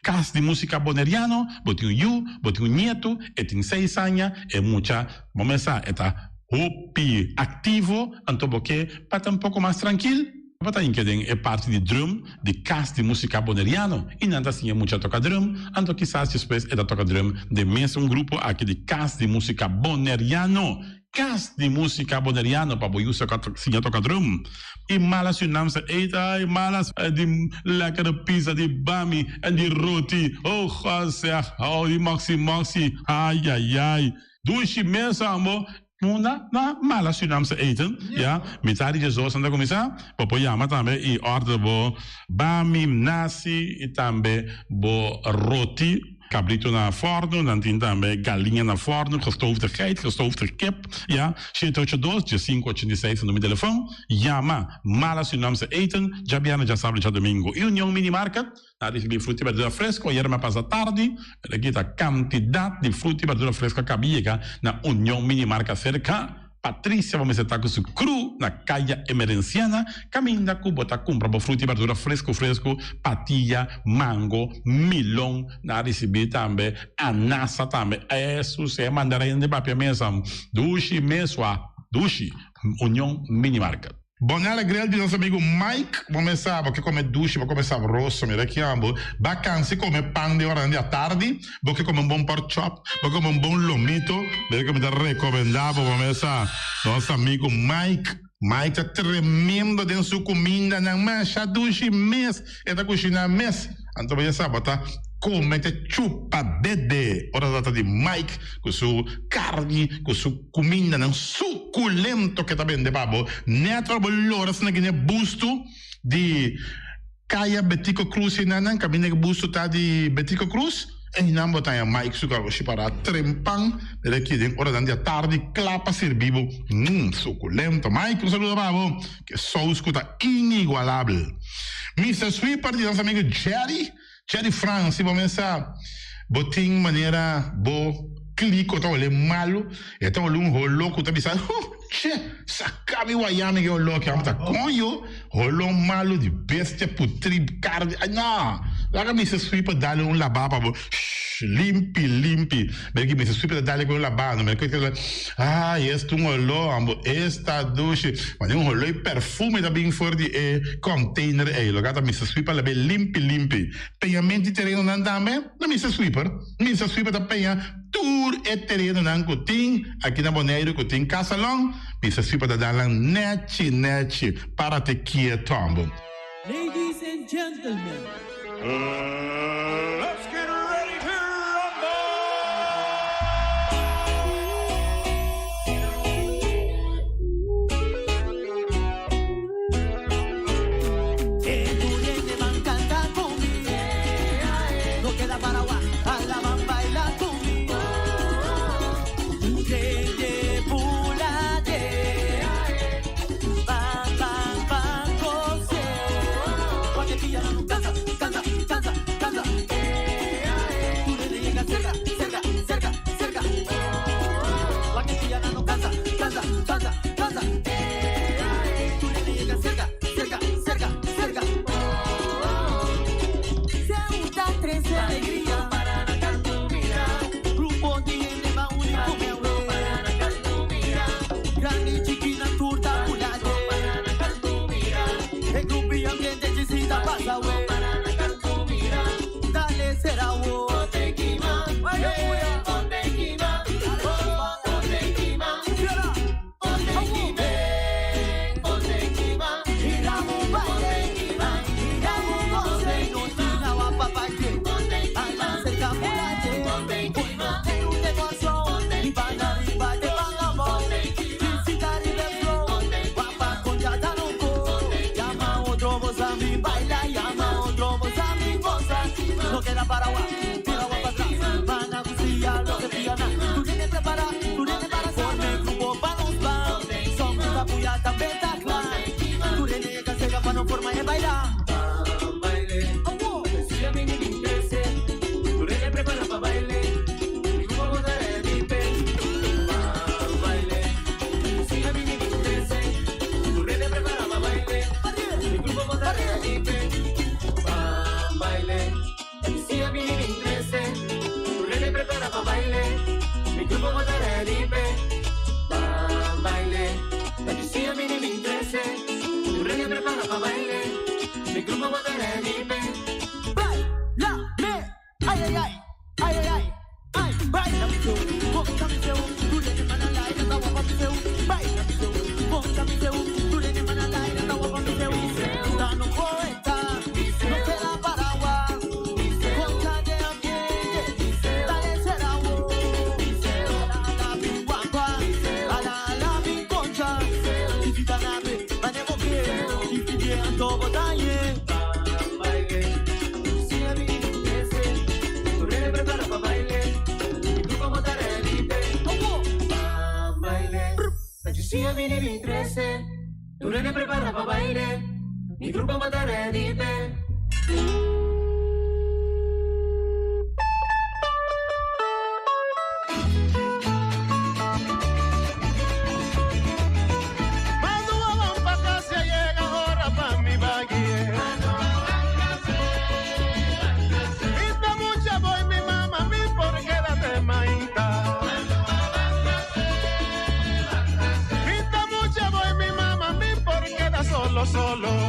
Kas di Músika Boneriano, bo tin un yu, bo tin un nietu, e tin seis aña, e mucha, bo mesa e ta hopi aktivo, anto bo ke pa ta un poko mas trankil, bo ta hinka den e parti di drum di Kas di Músika Boneriano i nan ta siña mucha toka drum, anto kisas despues e ta toka drum den mes un grupo aki di Kas di Músika Boneriano. Kas di Músika Boneriano pa bo yu siña toka drum. I malas yu nam sa eet, ai malas di lekkere pizza di bami en di roti, oh God zeg, oh di moxi moxi, ai ai ai. Dushi mes ambo munda na mala Surinaamse eten, ya, mitad di djesdos nan ta kuminsá, bo por yama tambe i order bo bami, nasi i tambe bo roti, kabrito na fòrnu, nan tin tambe galiña na fòrnu, gestoofde geit, gestoofde kip, ya, shete ocho dos, diesinku ochenta i seis ta numero di telefòn, yama mala Surinaamse eten, djabièrnè, djasabra, djadumingu. I Union Mini Market. Na ricibi fruta y berdura fresco ayer mi a pasa tardi, pero aki ta cantidad di fruta y berdura fresco a caba yega na Union Mini Marca cerca Patricia bo mester ta cu su crew na Caya Emerenciana caminda cu bo ta cumpra bo fruta y berdura fresco fresco, patilla, mango, milon, na ricibi tambe anasa tambe, esu si e mandarin di papia mesa dushi mesua dushi Union Mini Market. Bonella Grill di nos amigo Mike, bo mes sa, bo ke kome dushi, bo kome sabroso, mira ki ambo, ba kansi kome pan den oranan di atardi, bo ke kome un bon pork chop, bo ke kome un bon lomito, mira ke mi ta rekomenda bo, bo mes sa, nos amigo Mike, Mike ta tremendo den su kumindanan, masha dushi mes, e ta kushina mes, anto bo ya sa, bo ta kome te chupa dede, ora ta trata di Mike ku su karni, ku su. Kumindanan sukulento ke ta bende pa bo. Nèt ora bo lora asina gine bustu di Kaya Betico Cruz einan kaminda ke bustu ta di Betico Cruz einan bo ta haña Mike su garoshi pará trempan mira aki den oranan di atardi kla pa sirbi bo. Mmm sukulento Mike un saludo pa bo ke sous ku ta inigualabel. Mister Sweeper di nos amigo Jerry. Jerry Frans, si bo mesa bo tin manera bo kliko ta hole malu, e ta hole un holo ku ta bisa, huh, che, saka mi waya mi ke holo aki, amo ta koño, holo malu di bestia putri karni, ay no, laga Mister Sweeper dale un laba pa bo, shh, limpi, limpi, mira ki Mister Sweeper ta dale ku un laba, no mira ku ay esta un holo, amo esta dushi, mane un holo i perfume ta bin for di e Container ei loke ta Mister Sweeper la be limpi limpi. Peñament di terenonan tambe na Mister Sweeper. Mister Sweeper ta peña tur e terenonan ku tin aki na Boneiru ku tin kasalon. Mister Sweeper ta dal nan nechi nechi. Para te kieto ambo. Ladies and gentlemen. Let's get ready to rumble! Solo, solo.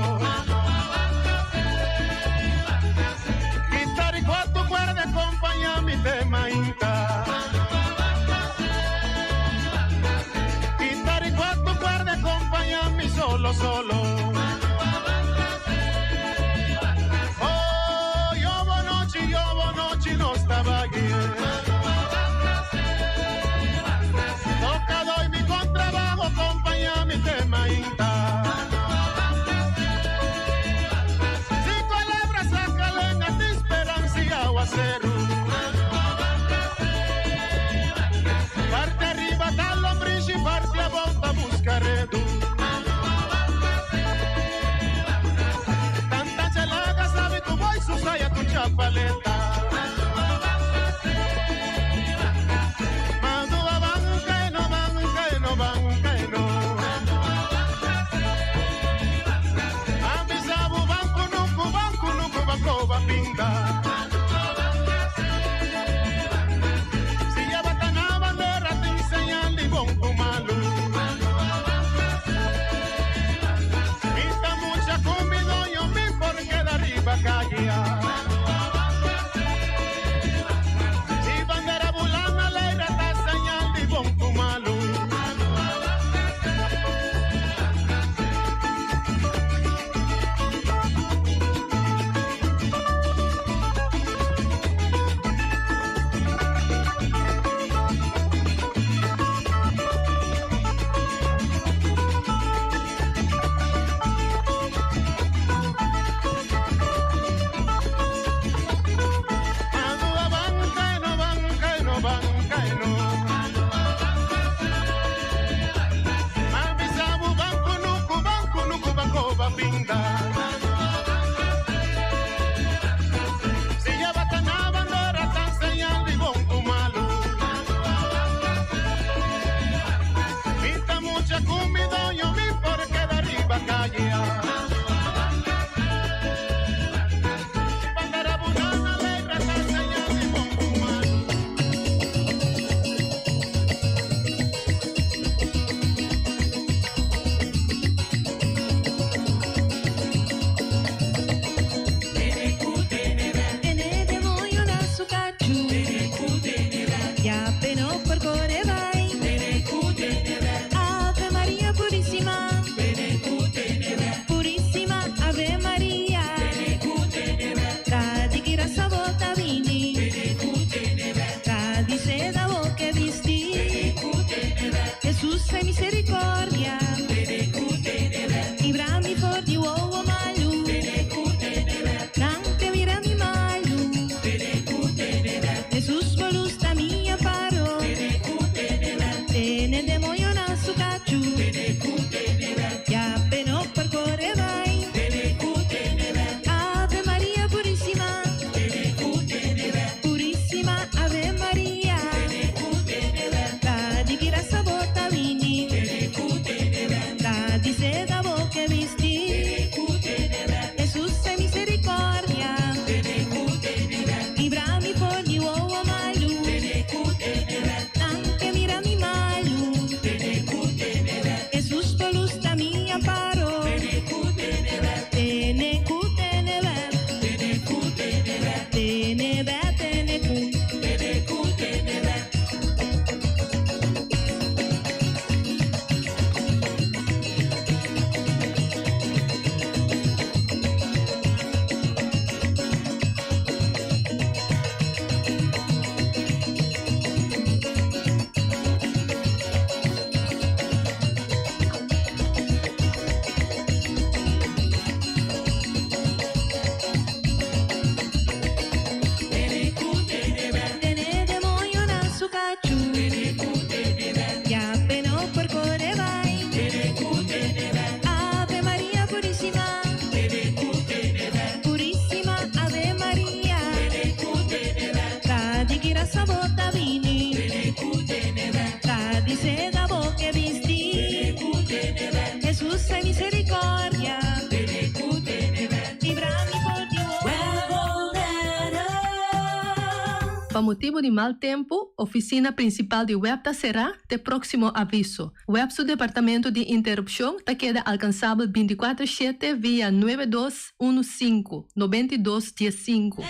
Pa motibu di mal tempu, ofisina prinsipal di web ta será te próksimo aviso. Web su departamento di interupshon ta keda alkansabel bintikuater shete via nuebe dos unu sinku, nobentidos diesinku.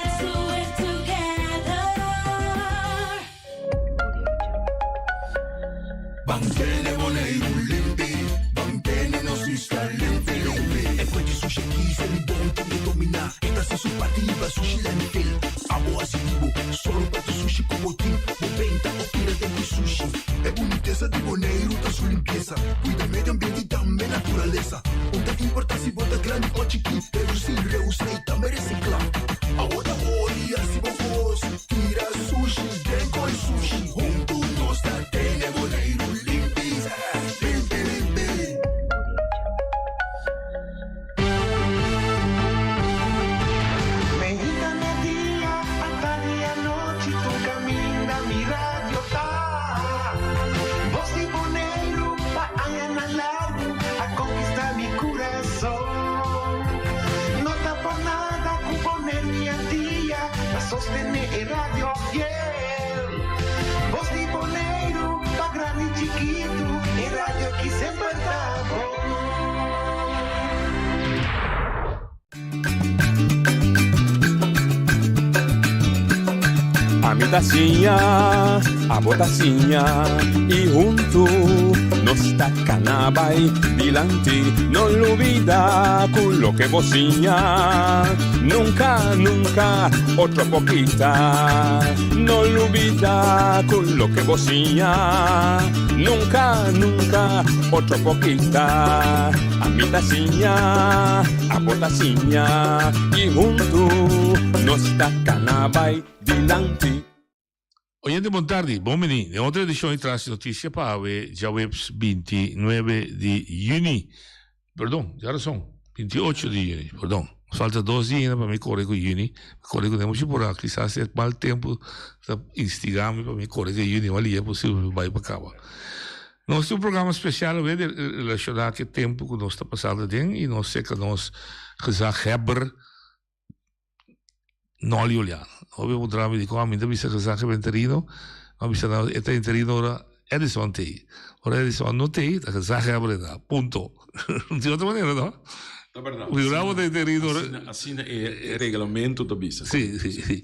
Ban tene Boneiru limpi, ban tene nos isla limpi limpi. E fuente sushi aki se mi bon tin e dominá. E ta hasi su parti hiba sushi landfill. Abo hasi di bo, sòru pa tur sushi ku bo tin. Bo benta òf tira den ku sushi. E bunitesa di Boneiru ta su limpiesa. Kuida medio ambiente i tambe naturalesa. Un ta importá si bo ta grandi òf chikí. Redusí, reusá i tambe resiklá. Abo ta hori hasi bo kos. Tira sushi den koi sushi. Huntu nos ta tene Boneiru limpi, limpi, limpi. Meinta, merdia, atardi, anochi, tur kaminda mi radio ta. Bos di Boneiru pa añanan largu a konkistá mi kurason. No ta por nada ku Boneiru i Antia ta sostené e radio fiel. Bos di Boneiru pa grandi i chikitu, e radio ki semper ta bon. Ami ta siña, abo ta siña y huntu nos ta cana bay dilanti. No lubida cu loke bo siña nunca, nunca otro por kita. No lubida cu loke bo siña nunca, nunca otro por kita. Ami ta siña, abo ta siña y huntu nos ta cana bay dilanti. Oyente bon tardi, bon bini den otro edicion di Tras di Noticia pa awe djaweps 29 di juni, perdon, djarason, 28 di juni, perdon, falta dos dia ainda pa mi core cu juni, mi core cu nemoshi por a, kisas e mal tempo ta instiga mi pa mi core cu juni, mas lihe posibel mi bay pa caba. Nos tin un programa special awe de relaciona cu e tempo cu nos ta pasando aden y nos seca nos gezaghebber Nolly Juliana. Hopi a puntra mi dikon ami ta bisa gezaghebber interino, mi a bisa nan e ta interino ora Edison t'ei. Ora Edison no t'ei ta gezaghebber e ta. Punto. No tin otro manera no? Ta berdad. Figura bo ta interino ora. Asina e reglamento ta bisa. Si, si, si.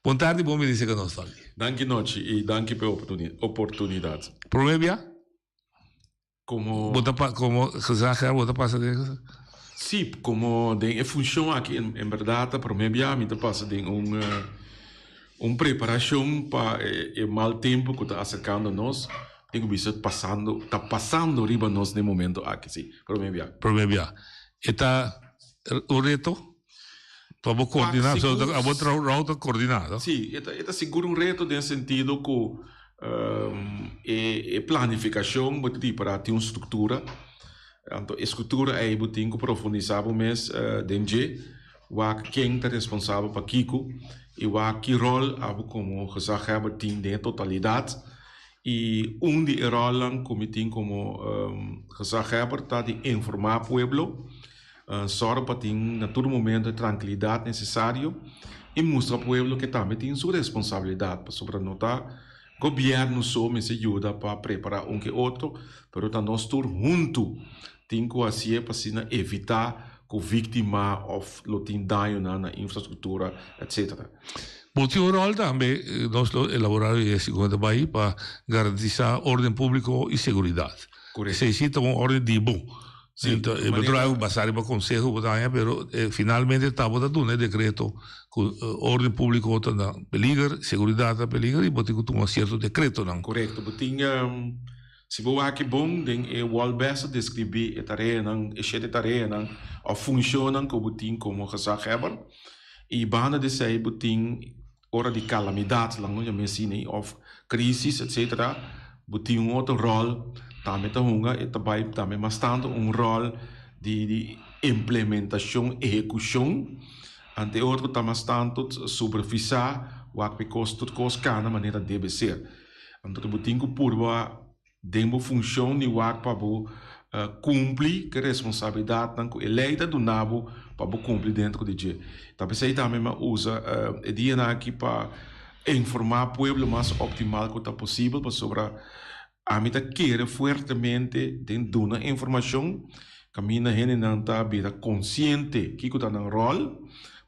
Bon tardi, bon bini seca nos, Nolly. Danki Nochi y danki pa e oportunidad. Prome bia? Como. Bo ta pa, como gezaghebber bo ta pasa den. Sí, como den e funcion aki en berdad ta prome bia mi ta pasa den un un preparacion pa e mal tempo cu ta acercando nos, tin cu bisa pasando, ta pasando riba nos den momento aki, sí, prome bia. Prome bia. E ta un reto? Pa bo coordina, so abo trabou ta coordina, no? Sí, e ta, e ta sigur un reto den sentido cu e e planificacion bo ta di para tin un structura, anto e structura ey bo tin cu profundisa bo mes den dje, wak ken ta responsabel pa kico y wak ki rol abo como gezaghebber tin den e totalidad y un di e rolnan cu mi tin como gezaghebber ta di informa pueblo. Sòru pa tin na tur momento e trankilidat nesesario i mustra pueblo ke tambe tin su responsabilidat, pasobra no ta gobièrnu so mester yuda pa prepará un ke otro, pero ta nos tur huntu tin ku hasié pa asina evitá ku víktima òf lo tin dañonan na infrastruktura etcetera. Bo tin un ròl tambe, nos lo elaborá e segun ta bai, pa garantisá órden públiko i seguridat. Esei sí ta un órden di bo. Sí, Ento, e manera. trabajo basá riba conseho bo ta haña, pero eh, finalmente ta bo ta duna e decreto ku eh, orden público ta na peliger, seguridad ta peliger i bo tin ku tuma cierto decretonan. Korekto, bo tin, si bo wak bon den e Wolbes ta deskribí e tareanan, e shete tareanan òf funshonnan ku bo tin komo gezaghebber. I banda di esei bo tin ora di kalamidat, laga nos yama asina, òf krisis etsetera, bo tin un otro ròl tambe ta hunga, e ta bai tambe mas tantu un ròl di di implementashon, ehekushon, ante e otro ta mas tantu supervisá wak pa e kos tur kos kana manera debe ser. Anto bo tin ku purba Den bo funshon di wak pa bo kumpli ku e responsabilidatnan ku e lei ta duna bo pa bo kumpli dentro di dje. Ta p'esei tambe mi a usa e dianan aki pa informá pueblo mas optimal ku ta posibel pasobra ami ta kere fuertemente den duna informashon kaminda hendenan ta bira konsiente kiko ta nan ròl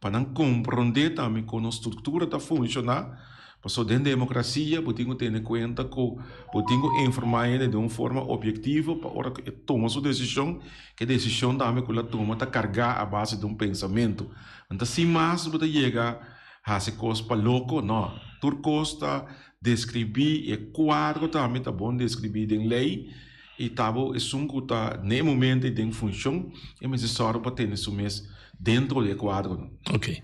pa nan komprondé tambe kon nos struktura ta funshoná pasobra den demokrasia bo tin ku tene kuenta ku bo tin ku informá hende den un forma obyektivo pa ora ku e tuma su desishon e desishon tambe ku el a tuma ta kargá a base di un pensamentu. Anto sin mas bo ta yega Hasi kos pa loko? No. Tur kos ta deskribí i e kuadro tambe ta bon deskribí den lei i ta bo esun ku ta n'e momento ei den funshon e mester sòru pa tene su mes dentro di e kuadronan. Ok.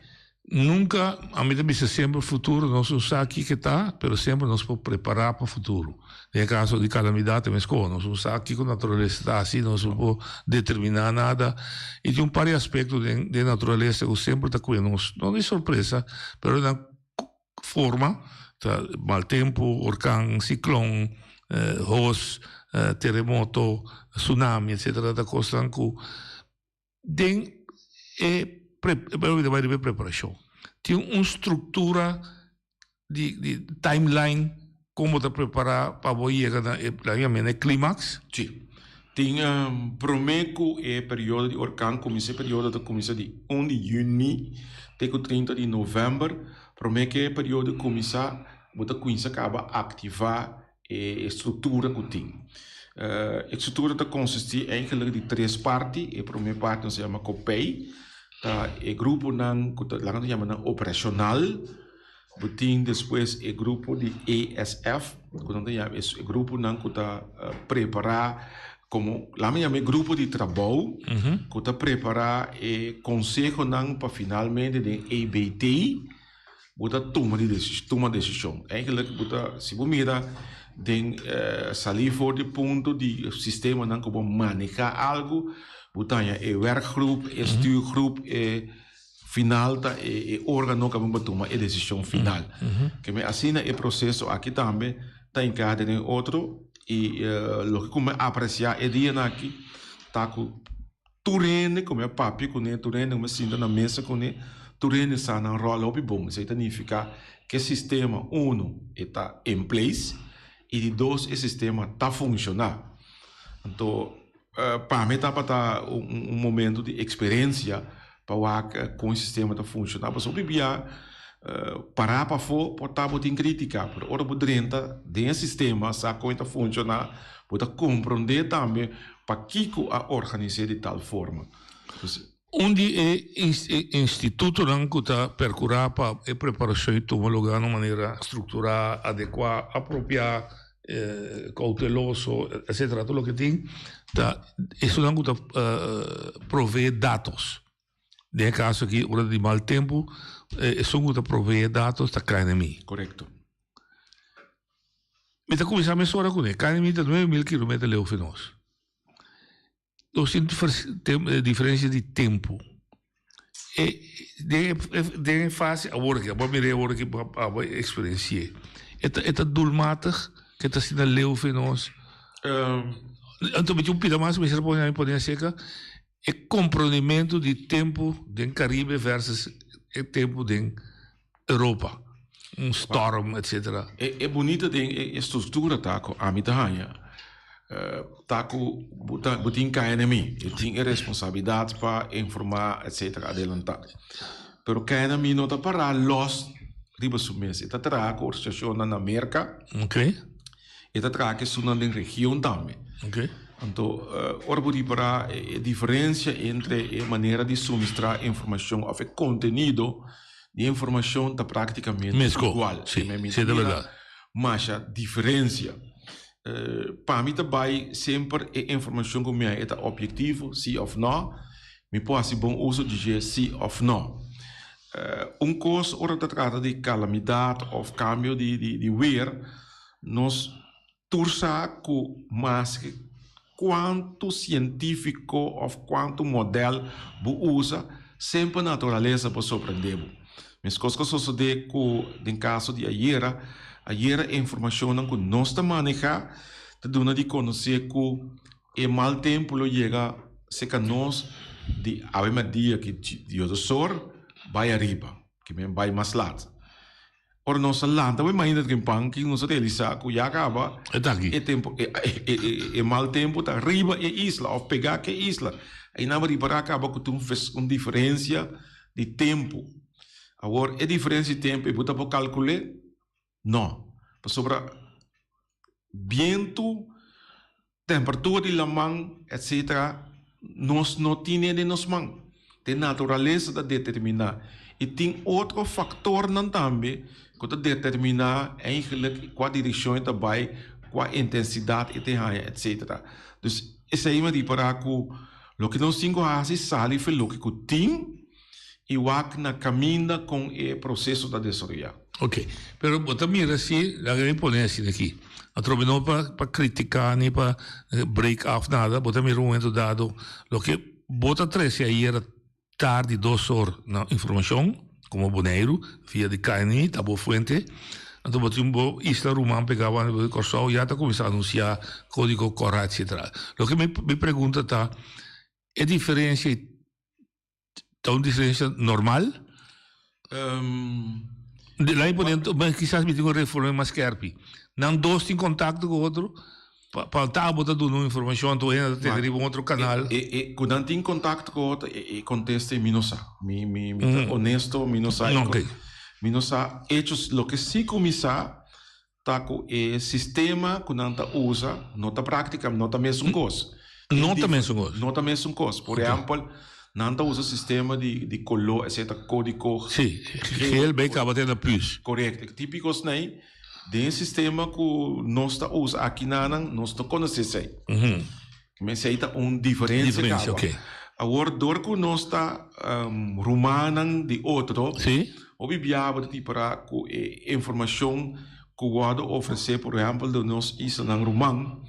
Nunka, ami ta bisa semper futuro nos no sa kiko ta, pero semper nos por prepará pa futuro. Den e kaso di kalamidat ta meskos, nos no sa kiko naturalesa ta hasi, nos no por determiná nada. I tin un par di aspekto den den naturalesa ku semper ta kue nos, no di sorpresa, pero nan forma, ta mal tempu, orkan, siklon, hos, teremoto, tsunami, etsetera, ta kosnan ku Den e preparashon tin un struktura di di timeline kon bo ta prepará pa bo yega na e laga yam'é na e klimaks? Sí. Tin promé ku e periodo di orkan kuminsá, e periodo ta kuminsá di un di yüni te ku 30 di novèmber. Promé ku e periodo kuminsá bo ta kuminsá kaba aktivá E struktura ku tin. E struktura ta konsistí eigenlik di tres parti. E promé parti nos ta yama kopei, ta e gruponan ku ta laga nos yama nan operashonal. Bo tin despues e grupo di ESF, ku nan ta yama e gruponan ku ta prepará komo laga mi yama e grupo di trabou ku ta prepará e konsehonan pa finalmente den EBT. Bo ta tuma di tuma desishon. Eigenlijk bo ta, si bo mira den salí for di punto di sistemanan ku bo manehá algu, bo ta haña e werkgroep, e stuurgroep, e final ta e órgano ku bo tuma e desishon final. Ke men asina e proseso aki tambe ta hinká den otro i loke ku mi apresiá e dianan aki ta ku Tur hende ku mi a papia kuné, tur hende ku mi a sinta na mesa kuné, tur hende sa nan ròl hopi bon. Esei ta nifiká ku e sistema, unu, e ta in place i di dos, e sistema ta funshoná. Anto, pa mi tabata un momento di eksperensia pa wak kon e sistema ta funshoná. Pasobra hopi bia pará pafó por ta bo tin krítika, pero ora bo drenta den e sistema sa kon e ta funshoná, bo ta komprondé tambe Pakiko a organis'é di tal forma? Un di e institutonan ku ta perkurá pa e preparashon i tuma lugá na un manera strukturá, adekuá, apropiá, kouteloso, etsetera, tur loke tin, ta esunnan ku ta proveé datos. Den e kaso aki, ora di mal tempu, esun ku ta proveé datos ta KNMI. Korekto. Mi ta kuminsá mesora kuné. KNMI ta 9000 kilometer leu fi nos. Nos tin diferensia di tempu. E den den e fase awor aki, abo a mir'é awor aki, abo a eksperensi'é. E ta e ta doelmatig ke ta asina leu fi nos. Anto mi tin un pida mas ku mi mester pone pone aserka e komprondimentu di tempu den Karibe versus e tempu den Europa, un storm etcetera. E bunita den e structura ta cu ami ta haña ta cu bo ta bo tin KNMI, e tin e responsabilidad pa informa etcetera adelanta. Pero KNMI no ta para los riba su mes, e ta traha cu organisacionnan na Merca. E ta traha ku esunnan den region tambe. Anto ora bo ripará e diferensia entre e manera di suministrá informashon òf e kontenido di informashon ta práktikamente igual. Sí, sí ta bèrdat. Masha diferensia. Pa mi ta bai semper e informashon ku mi haña e ta obyektivo, sí òf nò. Mi por hasi bon uso di dje, sí òf nò. Un kos ora ta trata di kalamidat òf kambio di weer, Nos tur sa ku maske kuantu sientífiko òf kuantu modèl bo usa, semper naturalesa por sorprendé bo. Meskos ku a sosodé ku den kaso di ayera, ayera e informashonnan ku nos ta manehá ta duna di konosé ku e mal tempu lo yega serka nos di awe mèrdia ki Dios a sor bai ariba, ki men bai mas lat. Ora nos a lanta bo imagina tin pan ki nos a realisa ku ya kaba e tempo e e mal tempo ta riba e isla of pega ku e isla. Einan bo ripara kaba ku tin un diferensia di tempo. Awor e diferensia di tempo e bo ta por kalkul'é? No, pasobra bientu, temperatura di laman etc. Nos no tine den nos man. Ta e naturalesa ta determiná. I tin otro faktornan tambe ku ta determiná eigenlijk kua direkshon e ta bai, kua intensidat e ta haña etc. Dus esei mi a ripará ku loke nos tin ku hasi sali for loke ku tin i wak na kaminda kon e proseso ta desaroyá. Ok, pero bo ta mira si, laga mi pone asina aki, atrobe no pa pa critica ni pa break af nada, bo ta mira un momento dado loke bo ta trece ayera tardi dos or na informacion como Boneiru via di KNI ta bo fuente, anto bo tin bo isla ruman pega wanda bo di Corsou ya ta cuminsa anuncia codigo cora etcetera. Loke mi mi pregunta ta e diferencia Ta un diferencia normal? De lei pone, kisas mi tin un reforma mas skerpi. Nan dos tin contacto cu otro? Pa pa ta bo ta duna un informacion anto hende ta tende riba un otro canal. E e cu nan tin contacto cu otro e e contesta mi no sa. Mi mi mi ta honesto mi no sa. Mi no sa hechos loke si cu mi sa ta cu e sistema cu nan ta usa no ta practica, no ta mesun cos. No ta mesun cos. No ta mesun cos. Por ehempel, nan ta usa sistema di di color, esei ta codico. Si, geel bay caba te na plus. Correcto. E tipico esney, den e sistema cu nos ta usa aki nanan, nos no conoce esey. Esey ta un diferencia caba. Diferencia, ok. Awor, dor cu nos ta rumannan di otro, hopi biaha bo ta tipara cu e informacion cu wordo ofrece, por ehempel, door nos islanan ruman,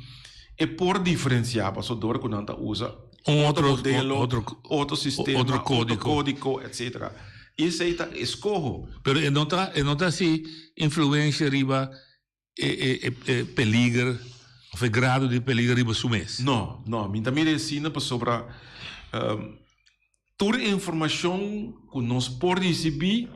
e por diferencia pasobra dor cu nan ta usa Un otro otro, modelo, otro, otro sistema, otro otro codico. codico, etcetera. Y esey ta escoho. Pero e no ta, e no ta haci influencia riba e e e peliger of e grado di peliger riba su mes? No, no, mi ta mira asina pasobra tur informacion cu nos por ricibi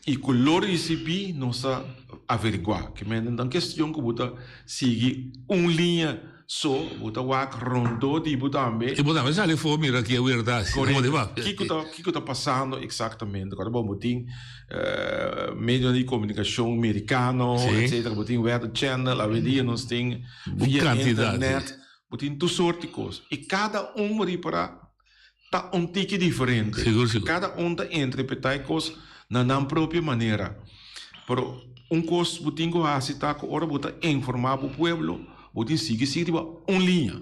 y cu lo ricibi nos ta averigua. Ke mende no ta cuestion cu bo ta sigui un liña so, bo ta wak rondó di bo tambe. Y bo tambe sali afó mira ki e wer ta haci. Correcto. Kico ta, kico ta pasando exactamente. Ora bo tin medionan di comunicacion mericano, etcetera, bo tin Weather Channel, awendia nos tin via internet, bo tin tur soort di cos. Y cada un bo ripara ta un tiki diferente. Sigur, sigur. Cada un ta interpreta e cos na nan propio manera. Pero un cos bo tin cu haci ta cu ora bo ta informa bo pueblo, bo tin sigui sigui riba un liña.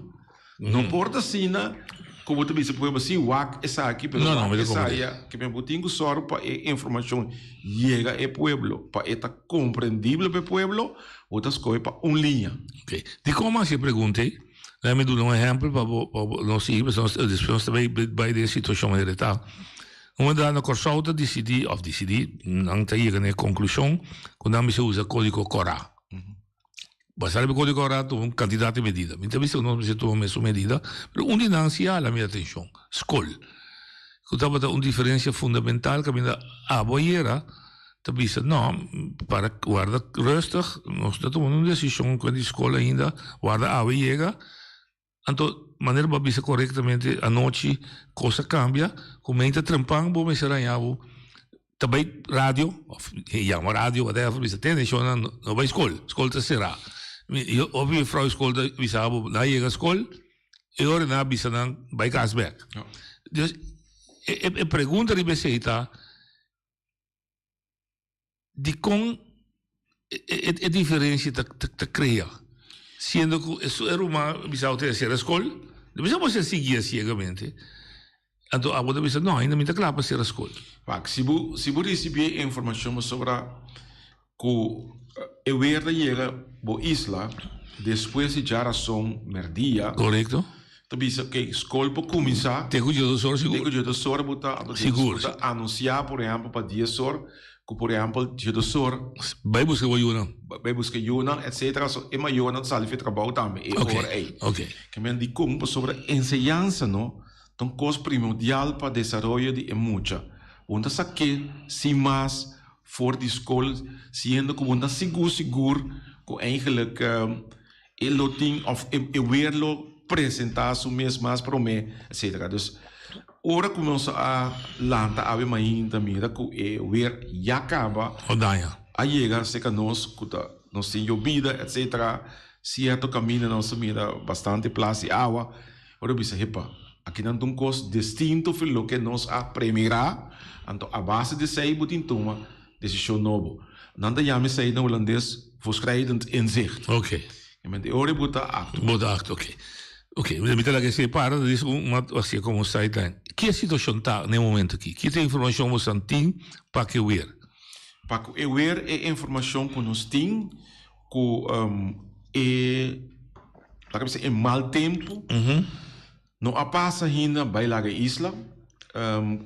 No por ta asina cu bo ta bisa pueblo si wak esaki pero No, no, wak mi ta comprende. esaya. Ke men bo tin cu sòru pa e informacion yega e pueblo, pa e ta comprendible pa e pueblo, bo ta scoge pa un liña. Ok. Dicon mi haci e pregunta ei? Laat mi duna un ehempel pa bo, pa bo nos sigui, pasobra nos, despues nos ta bay, bay den situacion manera e ta. Un momento na Corsou ta dicidi, of dicidi, nan ta yega na e conclusion cu nan mester usa codigo cora. Basa riba e codigo cora tuma un cantidad di medida. Mi ta bisa cu nos mester tuma mesun medida, pero un di nan si a hala mi atencion, scol. Cu tabata un diferencia fundamental caminda abo ayera, Ta bisa, No, para warda rustig, nos ta tumando un desishon ku di skol ainda, warda awe yega. Anto, manera bo a bisa korektamente, anochi kos a kambia, ku meinta trempan bo mester haña bo ta bai radio, òf yama radio, whatever, bisa tende shonnan no bai skol, skol ta será. Hopi juffrouw di skol ta bisa bo, nan a yega skol, e ora nan a bisa nan bai kas bèk. Dus, e pregunta riba esei ta, Dikon e diferensia ta krea? Siendo ku e ruman bisa bo ta sera skol, no bisa bo ser sigui siegamente. Anto abo ta bisa, no, ainda mi ta kla pa sera skol. Wak, si bo si bo risibí e informashon pasobra ku e weer ta yega bo isla despues di djarason merdia. Korekto. Ta bisa ke skol por kuminsá. Te ku diodos or sigur. Te ku diodos or bo ta Sigur. Bo ta anunsiá por ehèmpel pa dies or ku por ehèmpel diodos or. Bai buska bo yunan. Bai buska yunan etsetera so e mayornan ta sali for e trabou tambe e ora ei. Oke. Ke men dikon pasobra enseñansa no ta un kos primordial pa desaroyo di e mucha. Bo no ta sa ke sin mas. for di skol siendo ku bo no ta sigur sigur ku eigenlijk e lo tin òf e weer lo presentá su mes mas promé etcetera. Dus ora ku nos a lanta awe mainta mira ku e weer ya kaba a yega serka nos ku ta nos tin yobida etcetera sierto kaminda nos a mira bastante plas di awa. Ora bisa, Hepa, akinan ta un kos distinto for loke nos a premirá, anto a base di esei bo tin tuma desishon nobo. Nan ta yama esei na hulandes voorschrijdend inzicht. Oké. I men e ora bo ta aktua. Bo ta aktua, oké. Oké, mi ta laga esei para, ta dis un mat hasié komo un sideline. Ki e situashon ta na e momento aki? Ki ta e informashon bo san tin pa ku e weer? Pa ku e weer e informashon ku nos tin ku e laga bisa e mal tempu no a pasa ainda bai laga e isla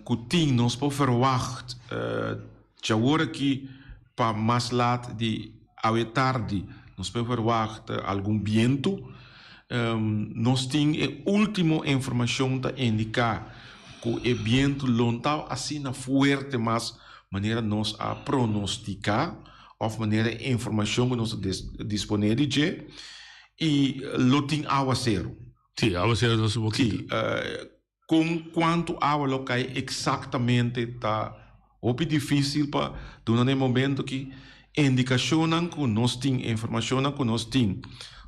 ku tin nos por verwagt djawor aki pa mas lat di awe tardi nos por verwagt algun bientu nos tin e ultimo informashon ta indiká ku e bientu lo no ta asina fuerte mas manera nos a pronostiká. Of manera e informacion cu nos ta dispone di dje y lo tin awacero. Sí, awacero ta su poquito. Sí, con cuanto awa lo cay exactamente ta hopi dificil pa duna na e momento aki. Indicacionnan cu nos tin, informacionnan cu nos tin,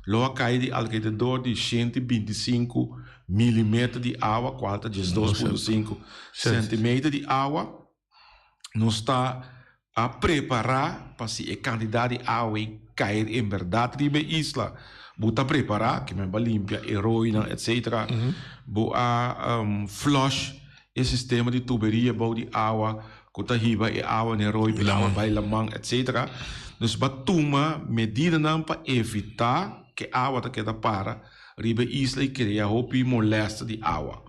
lo a cay di alrededor di 125 milimeter di awa, cual ta 12.5 centimeter di awa. Nos ta a prepará pa si e kantidat di awa ei kai en bèrdat riba e isla, bo ta prepará, ke men bo a limpia e roinan etsetera, bo a flush e sistema di tuberia bou di awa ku ta hiba e awa na e roi pa e awa bai laman etsetera. Dus bo a tuma medidanan pa evitá ku e awa ta keda para riba e isla i krea hopi molèster di awa.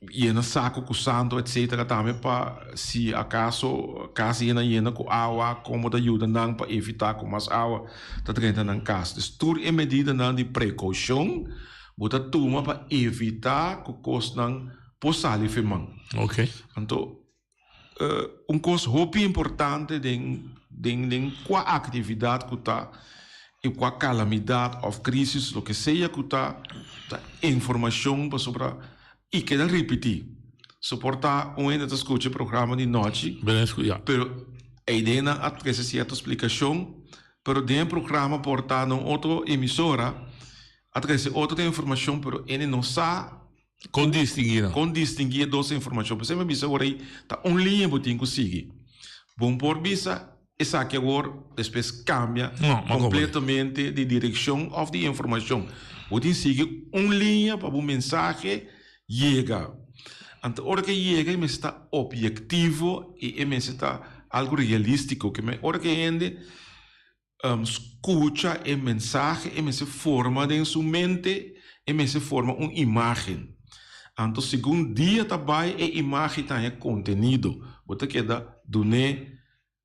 Yena saco cu santo etc. Tambe pa si acaso cas yena yena cu awa como ta yuda nan pa evita cu mas awa ta drenta nan cas. Dus tur e medidanan di precaucion bo ta tuma pa evita cu cosnan por sali fe man. Anto Un kos hopi importante den den den kua aktividat ku ta i kua kalamidat òf krisis loke sea ku ta ta informashon pasobra i keda ripití. Soportá un hende ta skucha e programa di nochi pero e ideanan a trese sierto splikashon pero den e programa por ta na un otro emisora a trese otro informashon pero hende no sa. Kon distinguí nan? Kon distinguí e dos informashon? P'esei mi a bisa ora ei ta un liña bo tin ku sigui. Bo no por bisa esaki awor despues kambia kompletamente di direkshon òf di informashon. Bo tin sigui un liña pa bo mensahe yega. Anto ora ku e yega e mester ta obyektivo i e mester ta algu realístiko. Ke men ora ku e hende Skucha e mensahe, e mester forma den su mente, e mester forma un imágen. Anto segun dia ta bai e imágen ta haña kontenido. Bo ta keda dun'é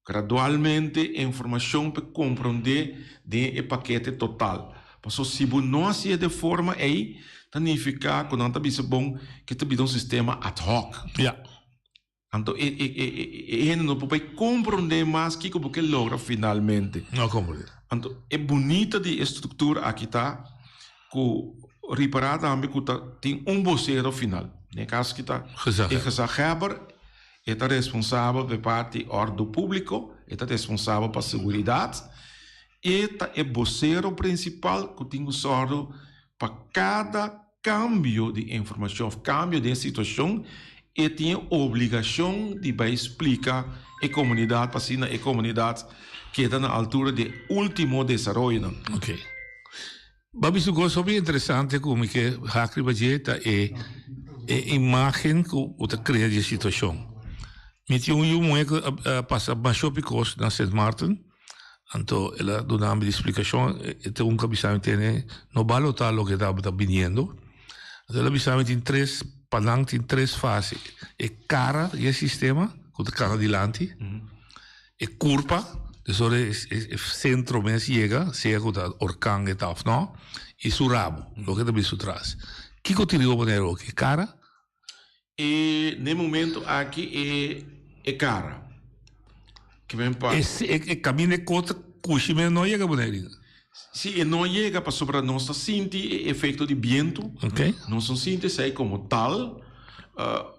gradualmente informashon pa e komprondé den e pakete total. Pasobra si bo no hasié den forma ei, ta nifiká ku nan ta bisa bon ke ta bira un sistema ad hoc. Anto e e e e hende no por bai komprondé mas kiko bo ke logra finalmente. No komprondé. Anto e bunita di e struktura aki ta ku ripará tambe ku ta tin un bosero final. Den e kaso aki ta e gezaghebber, e ta responsabel pa e parti òrdu públiko, e ta responsabel pa seguridat, e ta e bosero prinsipal ku tin ku sòru pa kada kambio di informashon òf kambio den situashon, e tin e obligashon di bai splika e komunidat pa asina e komunidat keda na altura di e último desaroyonan. Ok. Bo a bisa un kos hopi interesante ku mi ke hak riba dje ta e e imágen ku bo ta krea di e situashon. Mi tin un yu muhé ku a pasa masha hopi kos na Sint Maarten. Anto el a duna mi di splikashon, e ta un ku a bisa mi tene no balotá loke tabata biniendo. Anto el a bisa mi tin tres, pa nan tin tres fase, e kara di e sistema ku ta kana dilanti, e kurpa, des ora e sentro mes yega, sea ku ta orkan e ta òf no, i su rabu, loke ta bin su tras. Kiko tin riba Boneiru oki? E kara? E n'e momento aki e. E kara. Ke men pa. E e kaminda e kos ta kushi men no yega Boneiru. Si e no yega pasobra nos ta sinti e efekto di bientu. Ok. Nos no sinti esei komo tal.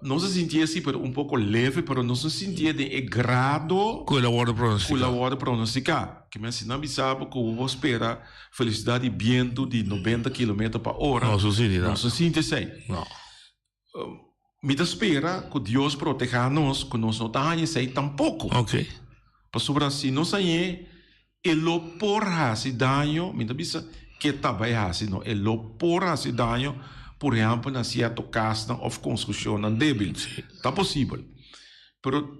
Nos a sintié si pero un poko leve pero nos no sintié den e grado. Ku el a wòrdu pronostiká. Ku el a wòrdu pronostiká. Ke men si nan bisa bo ku bo spera felisidat di bientu di nobenta kilometer pa ora. Nos no sinti Nos no sinti esei. No. Mi ta spera ku Dios protehá nos ku nos no ta haña esei tampoko. Ok. Pasobra si nos hañ'é e lo por hasi daño, mi ta bisa ke ta bai hasi no, e lo por hasi daño por ehèmpel na sierto kasnan òf konstrukshonnan débil. Ta posibel. Pero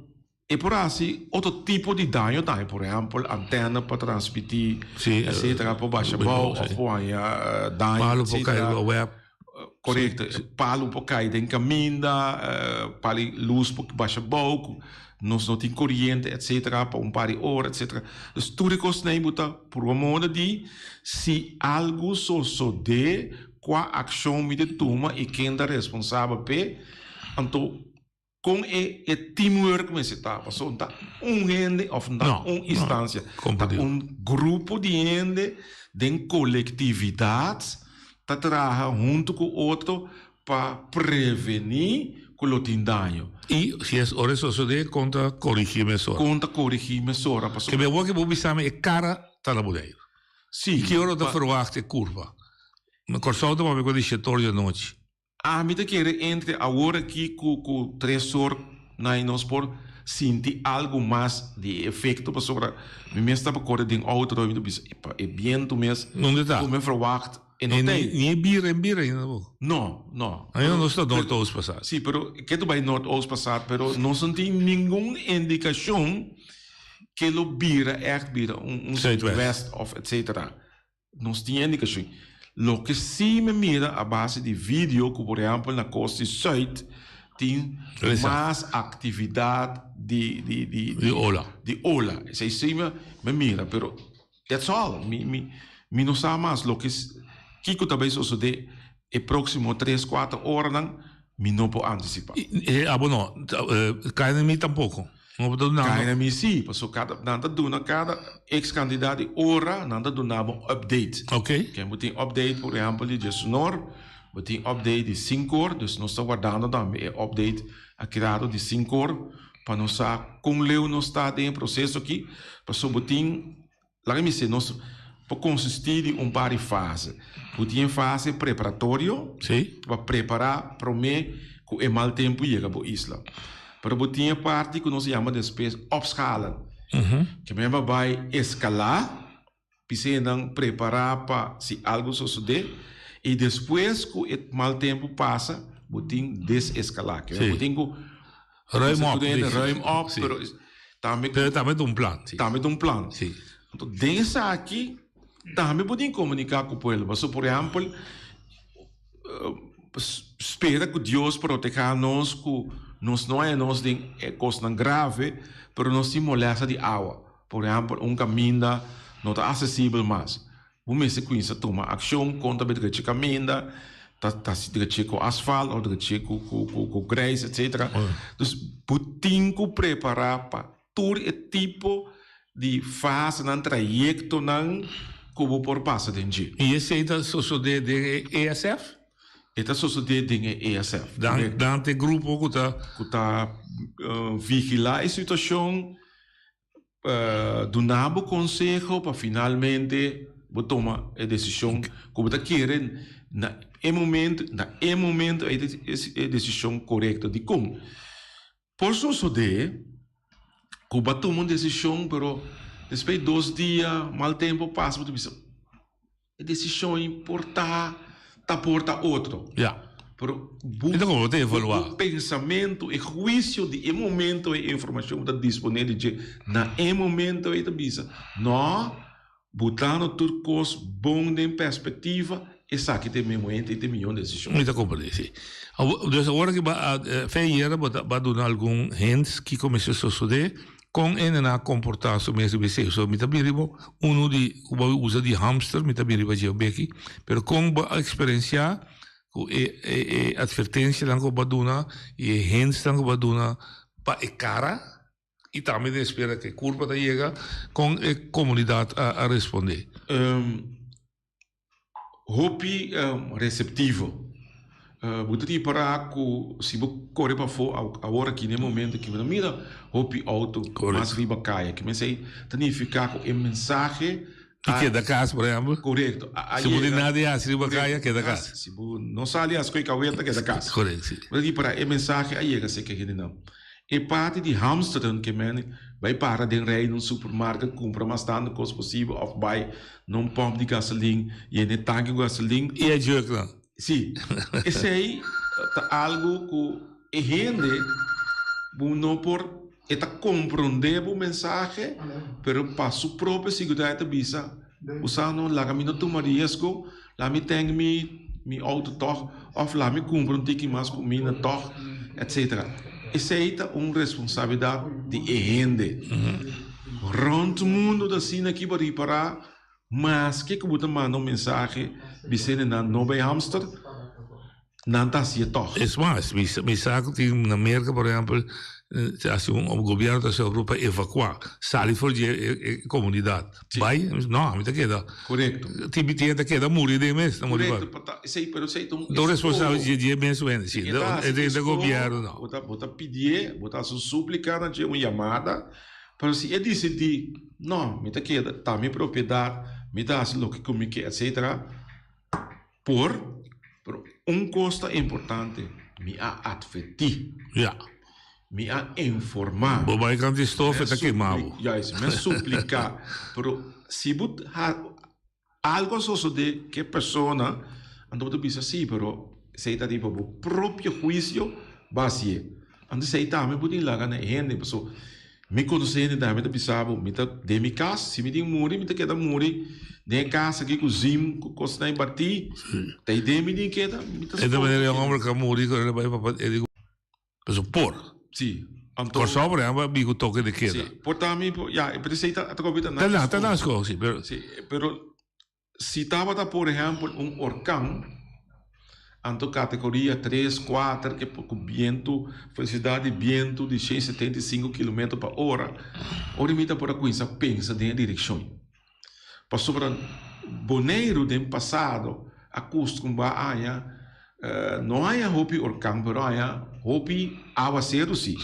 e por hasi otro tipo di daño tambe, por ehèmpel antèna pa transmití etcetera por basha abou òf por haña daño Palu por kai riba web. Korekto, palu por kai den kaminda, pali lus por basha abou ku nos no tin koriente etcetera pa un par di ora etcetera. Dus tur e kosnan ei bo ta purba moda di si algu sosodé kua akshon mi ta tuma i ken ta responsabel p'e, anto Kon e e teamwork mester ta? Pasobra no ta un hende of no ta un instancia. Ta un grupo di hende den colectividad ta traha hunto cu otro pa preveni cu lo tin daño. Y si es ora e sosode, con ta corigi mesora? Con ta corigi mesora? Pasobra. Ke mi awor ke bo bisa mi e cara ta na Boneiru. Si. Ki ora ta verwacht e curva? Na Corsou ta papia cu di shetor di anochi. Ami ta kere entre awor aki ku ku tres or na i nos por sinti algu mas di e efekto pasobra mi mes taba kore den outo mi ta bisa epa e bientu mes Donde ta? ku mi verwagt e no tei. Ni e bira en bira ainda tampoco. No, no. Ainda nos ta Noordoost pasat. Si, pero ke ta bai Noordoost pasat pero nos no tin ningun indikashon ke lo bira ègt bira un zuidwest of etcetera. Nos tin indikashon. Loke si mi mira a base di video ku por ehèmpel na kosta di sùit tin mas aktividat di di di di ola. Di ola. Esei si mi mira pero that's all. Mi mi mi no sa mas loke kiko ta bai sosodé e próksimo tres kuater oranan mi no por antisipá. Abo no. KNMI tampoko. No por ta duna. KNMI si, paso kada nan ta duna kada ex kandidat di ora nan ta duna bo un update. Ok. Ken bo tin update por ehempel di diesunor, bo tin update di sinkor, dus nos ta wardando tambe e update a kirado di sinkor pa nos sa kon leu nos ta den e proseso aki, paso bo tin Laga mi se, nos por konsistí di un par di fase. Bo tin e fase preparatorio, pa prepará promé ku e mal tempu yega bo isla. Pero bo tin e parti ku nos yama despues opschalen. Ke men bo bai eskalá, p'esei nan prepará pa si algu sosodé, i despues ku e mal tempu pasa, bo tin deseskalá. Ke men bo tin ku Ruim op. Ruim op, pero tambe Pero tambe ta un plan. Si. Tambe ta un plan. Si. Anto den esaki tambe bo tin komuniká ku pueblo. Pasobra por ehèmpel spera ku Dios protehá nos ku nos no haña nos den e kosnan grave, pero nos tin molèsta di awa. Por ehèmpel un kaminda no ta asesibel mas. Bo mester kuinsa tuma akshon kontra bo drechi kaminda, ta ta si drechi ku asfalt òf drechi ku ku ku ku greis etsetera. Dus bo tin ku prepará pa tur e tipo di fasenan, trayektonan ku bo por pasa den dje. I esei ta sosodé den e ESF? E ta sosodé den e ESF. Dan dan ta e grupo ku ta. Ku ta vigilá e situashon. Duna bo konseho pa finalmente bo tuma e desishon ku bo ta kere na e momento, na e momento ei ta e desishon korekto. Dikon? Por sosodé ku bo a tuma un desishon pero despues di dos dia mal tempu pasa bo ta bisa. E desishon ei por ta ta por ta otro. Ja. Pero bu, Enta como bo ta evalua? bu pensamentu, e huisio di e momento ei, e informashon ku ta disponé di dje na e momento ei ta bisa, No, butando tur kos bon den perspektiva, esaki ta e momento ei ta e mihó desishon. Mi ta komprendé, si. Awor, dus awor aki ba a, fe ayera bo ta, bo a duna algun hints kiko mester sosodé. Kon hende nan a komportá su mes riba esei? So mi ta bin riba unu di ku bo a usa di hamster, mi ta bin riba dje beki, pero kon bo a eksperensiá ku e e e atvertensianan ku bo a duna i e hintsnan ku bo a duna pa e kara? I tambe den espera ku e kurpa ta yega, kon e komunidat a respondé? Hopi reseptivo. Bo ta ripará ku si bo kore pafó awor aki na e momento aki bo ta mira hopi outo mas riba kaya. Ke mester ta nifiká ku e mensahe Di keda kas, por ehèmpel. Korekto. Si bo tin nada di hasi riba kaya, keda kas. Si bo no sali hasi koe kaweta, keda kas. Korekto, si. Bo ta ripará e mensahe a yega serka hendenan. E parti di hamsteren ke men bai para den rei na un supermarket kumpra mas tantu kos posibel òf bai na un pòmp di gasolin yena e tanki ku gasolin. I e juknan. Si. Esei ta algu ku e hende bo no por e ta komprondé bo mensahe pero pa su propio siguridat e ta bisa bo sa no laga mi no tuma riesgo laga mi tèn mi mi outo tòg òf laga mi kumpra un tiki mas kuminda tòg etsetera. Esei ta un responsabilidat di e hende. Rònt mundu ta asina ki bo ripará maske ku bo ta manda un mensahe bisende nan no bai hamster. Nan ta hasié tòg. Es mas, mi sa ku tin na Merka por ehèmpel ta hasi un gobièrnu ta hasi un oproep pa evakuá, sali for di e komunidat. Bai, no, ami ta keda. Korekto. Tin mi ta keda muri den mes. Korekto, esei, pero esei ta un eskoho. Responsabel di e mes hende, si. E ta gobièrnu no. Bo ta pidié, bo ta hasi un súplika na dje, un yamada, pero si e disidí, no, mi ta keda, ta mi propiedat, mi ta hasi loke ku mi ke, etsetera. Por, pero un kos ta importante, mi a atvertí. Ja. Mi a informá. Bo bai kant di stof e ta kemá bo. Juist, mi a supliká. Pero si bo ha algo a sosodé ku e persona, anto bo ta bisa sí, pero esei ta riba bo propio huisio bo a hasié. Anto esei tambe bo tin laga na e hende, pasobra Mi konosé hende tambe ta bisa bo, mi ta den mi kas, si mi tin muri, mi ta keda muri den e kas aki ku zim, ku kosnan batí, ta ei den mi tin keda, mi ta E ta manera e homber ku a muri ku el a bai pa e di ku por. Sí, anto. Kòrsou por ehèmpel a bin ku toke de keda. Sí, por ta mi, ya, pero esei ta ta kopi ta nan. Ta nan skol, sí, pero. Sí, pero Si tabata por ehèmpel un orkan, anto kategoria tres, kuater ke ku bientu, velosidat di bientu di 175 kilometer pa ora, ora mi ta por a kuminsá pensa den e direkshon. Pasobra Boneiru den pasado a kustumbrá haña, no haña hopi orkan, pero haña hopi awaseru si.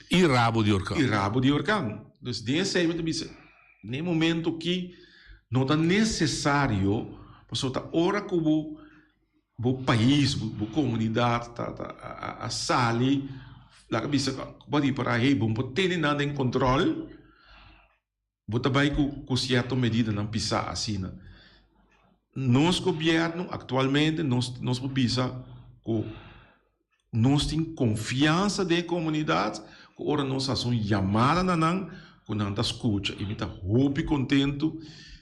I rabo di orkan. I rabo di orkan. Dus den esei mi ta bisa. Na e momento ki no ta necesario, pasobra ta ora cu bo bo pais, bo comunidad ta ta a sali laga bisa bo a ripara hey bo no por tene nan den control, bo ta bay cu cu cierto medidanan pisa asina. Nos gobierno actualmente nos nos por bisa cu Nos tin konfiansa den e komunidat ku ora nos hasi un yamada na nan ku nan ta skucha i mi ta hopi kontentu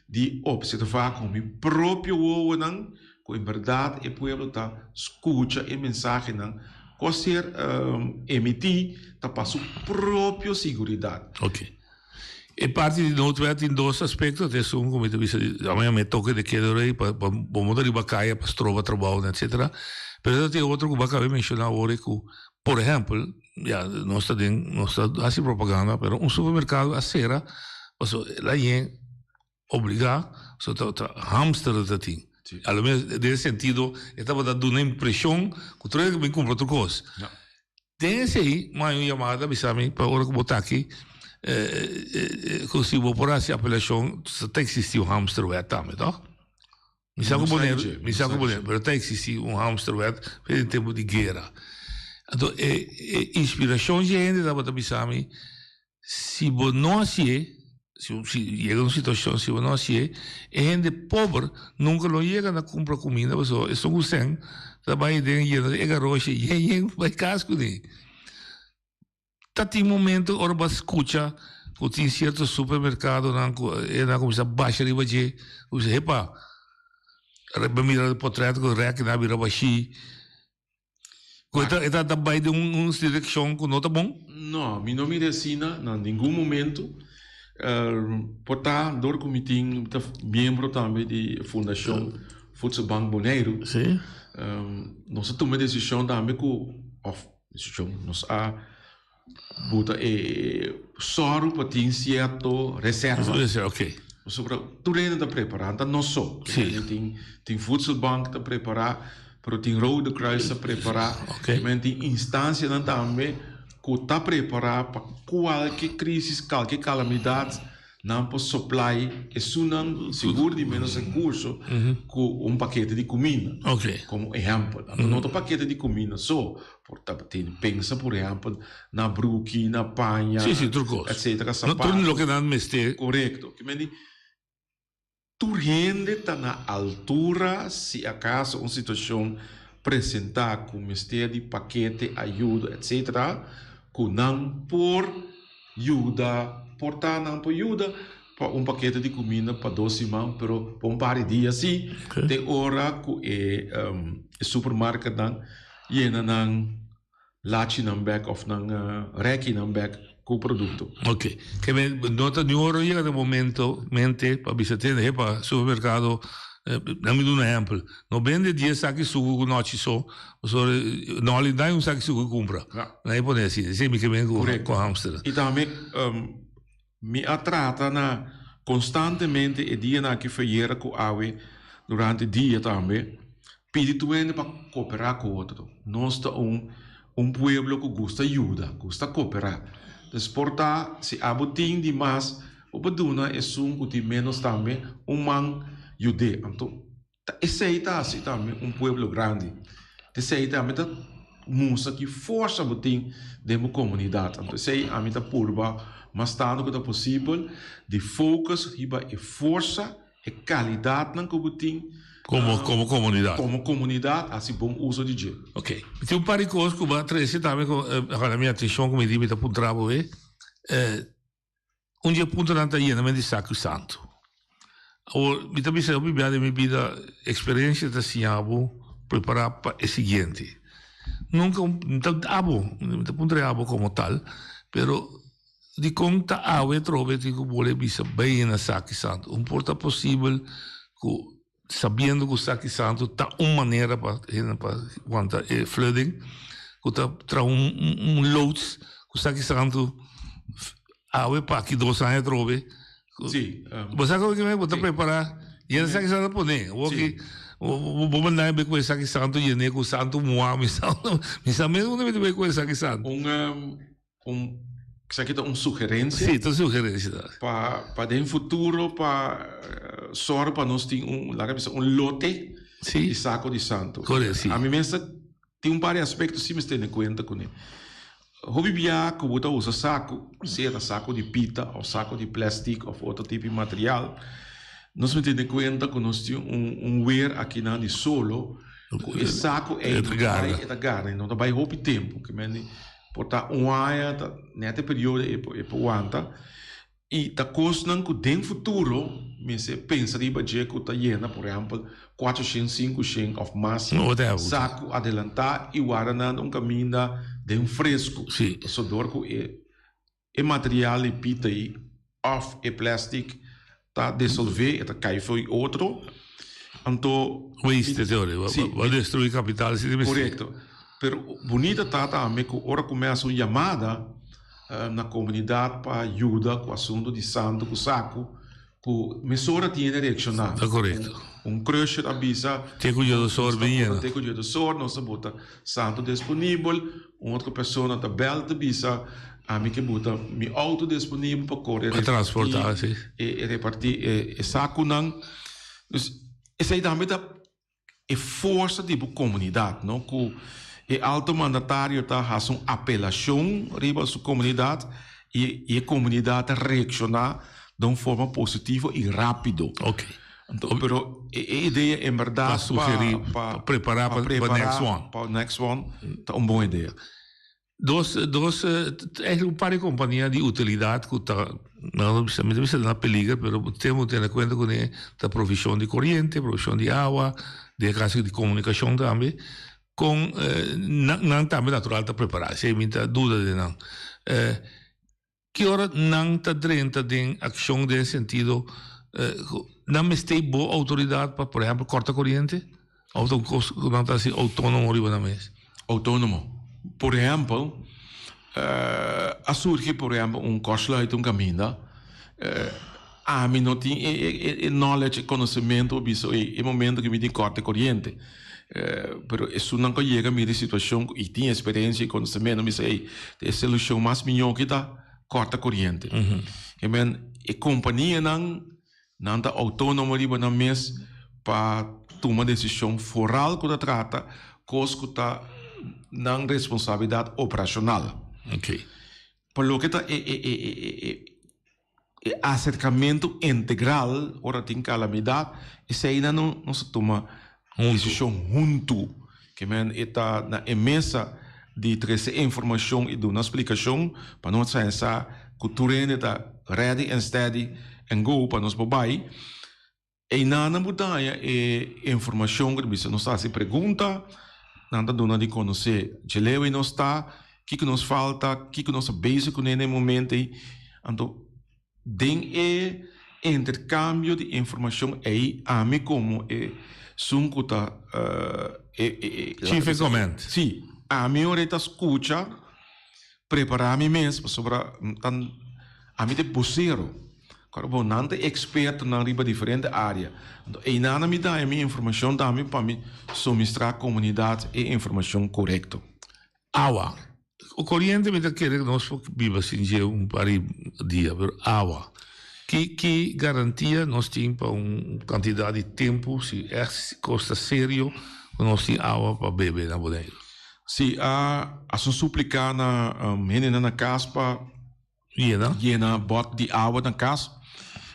di opservá ku mi propio wowonan ku en bèrdat e pueblo ta skucha e mensahenan ku a ser emití ta pa su propio siguridat. Ok. E parti di noodwet tin dos aspekto, ta esun ku mi ta bisa di a mi toke de keda rei pa pa bo no ta riba kaya pa stroba trabounan etcetera, pero ta tin otro ku bo a kaba di menshoná awor e ku por ehèmpel ya nos ta den nos ta hasi propaganda pero un supermerkado a sera pasobra el a yen obligá so ta ta hamster ta tin a lo menos den e sentido e tabata duna impreshon ku tur hende ku bin kumpra tur kos. Den esei, mi haña un yamada bisa mi pa ora ku bo ta aki ku si bo por hasi apelashon ta eksistí un hamsterwet tambe tòg? Mi sa ku Boneiru, mi sa ku Boneiru, pero ta eksistí un hamsterwet den tempu di guera. Anto e inspirashon dje hende tabata bisa mi Si bo no hasié, si si yega un situashon si bo no hasié, e hende pober nunka lo yega na kumpra kuminda pasobra esun ku sèn ta bai den yena e garoshi yen yen bai kas kuné. Ta tin momento ora bo a skucha ku tin sierto supermerkadonan ku e nan a kuminsá basha riba dje, ku bisa hepa, bo mira potrèt ku rèknan a bira bashí. Ku e ta e ta ta bai den un un direkshon ku no ta bon? No, mi no mira asina na ningun momento. Por ta dor ku mi tin mi ta miembro tambe di Fundashon Voedselbank Boneiru. Sí. Nos a tuma e desishon tambe ku òf desishon nos a. Bo ta e sòru pa tin sierto reserva. Reserva, ok. Pasobra tur hende ta prepará, no ta nos so. Sí. Tin tin voedselbank ta prepará, pero tin Rode Kruis ta prepará. Ok. Men tin instansianan tambe ku ta prepará pa kualke krísis, kalke kalamidat Nan por supply esunnan sigur di menos recurso cu un pakete di cuminda. Como ehempel. Anto no ta pakete di cuminda so. Por ta tin pensa por ehempel na bruki, na paña, Sí, sí, tur cos. etcetera, No sapato. tur loke nan mester. Corecto. Ki men di tur hende ta na altura si acaso un situacion presenta cu mester di pakete, ayudo, etcetera, cu nan por Yuda, por ta nan por yuda pa un pakete di kuminda pa dos siman, pero pa un par di dia si, te ora ku e supermarketnan yena nan lachinan bek òf nan rèkinan bek ku produkto. Ok. Ke men no ta niun ora yega den momento mente pa bisa tende he pa supermerkado, nan mi duna ehèmpel, no bende dies saki suku ku nochi so, Pasobra no ali dai un saki suku kumpra. Na e pone asina. Esei mi ke men ku ku hamster. I tambe mi a trata na konstantemente e dianan aki feyera ku awe durante dia tambe pidi tur hende pa koperá ku otro. Nos ta un un pueblo ku gusta yuda, gusta koperá. Entonces por ta si abo tin di mas bo por duna esun ku tin ménos tambe un man yud'é. Anto Ta esei ta hasi tambe un pueblo grandi. Ta esei tambe ta mustra ki forsa bo tin den bo komunidat. Anto esei ami ta purba mas tantu ku ta posibel di focus riba e forsa, e kalidatnan ku bo tin. Komo komo komunidat. Komo komunidat hasi bon uso di dje. Ok. Mi tin un par di kos ku bo a trese tambe ku a hala mi atenshon ku mi di mi ta puntra bo e. Un di e puntonan ta yenamentu di Sakru Santu. Awor, mi ta bisa hopi bia den mi bida, eksperensia ta siña bo prepará pa e siguiente. Nunka un, mi ta abo, mi ta puntra e abo komo tal, pero dikon ta awe atrobe tin ku bole bisa bai yena Sakru Santu? Un por ta posibel ku sabiendo ku Saki Santu ta un manera pa hende pa wanta e flooding ku ta traha un un loods ku Saki Santu awe pa aki dos aña atrobe Sí, bo sa ku bo ta prepara yena Saki Santu a pone awor ki bo manda mi ku e Saki Santu yene ku santu muha mi sa mi sa mes unda mi ta bai ku e Saki Santu. Un Un, esaki ta un sugerencia. Sí, ta un sugerencia ta. Pa, pa den futuro pa sòru pa nos tin un, laga bisa, un lote sí. di saco di santo. Correcto, sí. Ami mester tin un par di aspecto sí mester tene cuenta cune. Hopi bia cu bo ta usa saco, sea ta saco di pita of saco di plastic of otro tipo di material, nos mester tene cuenta cu nos tin un, un weer akinan di solo cu e saco ey no ta bay, e ta garna, e no ta bay hopi tempo. Ke men di Por ta un aña, ta net e periodo e por e por wanta. I ta kosnan ku den futuro mester pensa riba dje ku ta yena por ehèmpel kuatroshen, sinkoshen òf mas saku adelantá i warda nan un kaminda den fresku. Pasobra dor ku e e material di pita ei òf e plèstik ta desolvé, e ta kai for i otro. Anto. Waste te ora, Sí. bo a destruí kapital si mester. Korekto. Pero bunita ta tambe ku ora ku mi hasi un yamada na komunidat pa yuda ku asuntu di santu ku saku, Ku mesora tiene reakshoná. Ta korekto. Un crusher a bisa. Te ku Jodosor bin yena. Te ku Jodosor nos a bota santo disponibel. Un otro persona ta bel ta bisa ami ke bota mi outo disponibel pa kore Pa transportá, si. E repartí e sakunan. Dus esei tambe ta e forsa di bo komunidat, no? Ku e alto mandatario ta hasi un apelashon riba su komunidat i e komunidat ta reakshoná den un forma positivo i rápido. Ok. Anto, pero e idea en bèrdat Pa sugerí, pa prepará pa next one. Pa next one ta un bon idea. Dos, dos, eigenlijk un par di kompania di utilidat ku ta, nan ta bisa, mi ta bisa na peliger, pero tin ku tene kuenta kuné ta provishon di koriente, provishon di awa, den e kaso di komunikashon tambe, kon nan, nan tambe natural ta prepará, esei mi ta duda den nan. Ki ora nan ta drenta den akshon den sentido ku nan mester bo outoridat pa por ehèmpel kòrta koriente? Òf ta un kos ku nan ta hasi outónomo riba nan mes? Outónomo. Por ehèmpel, A surgi por ehempel un kortsluit un kaminda, ami no tin e knowledge, e konosementu pa bisa oye e momento ku mi tin kòrta e koriente. Pero esunnan ku a yega mira e situashon i tin eksperensia i konosementu a bisa ey e solushon mas mihó ki ta kòrta koriente. E men e kompanianan Nan ta outónomo riba nan mes pa tuma desishon foral ku ta trata kos ku ta nan responsabilidat operashonal. Pa loke ta e e aserkamentu integral ora tin kalamidat, eseinan nos ta tuma desishon huntu. Ke men e ta na e mesa di trese informashon i duna splikashon pa nos haña sa ku tur hende ta ready and steady and go pa nos por bai. Einan nan por ta haña e informashon ku ta bisa nos ta hasi pregunta, nan ta duna di konosé djeleu ei nos ta, kiko nos falta, kiko nos ta bezig kuné na e momento ei. Anto Den e interkambio di informashon ei ami komo esun ku ta e Chief in command. Si, ami ora e ta skucha prepará mi mes pasobra ta ami ta e bosero. Kòrda bo nan ta ekspertonan riba diferente área. Anto einan mi ta haña mi informashon tambe pa mi suministrá komunidat e informashon korekto. Awa. Koriente mi ta kere ku nos por biba sin dje un par di dia, pero awa. Ki ki garantia nos tin pa un kantidat di tempu si ègt kos ta serio ku nos tin awa pa bebe na Boneiru? Si, a a supliká na hendenan na kas pa Yena. Yena bòt di awa na kas,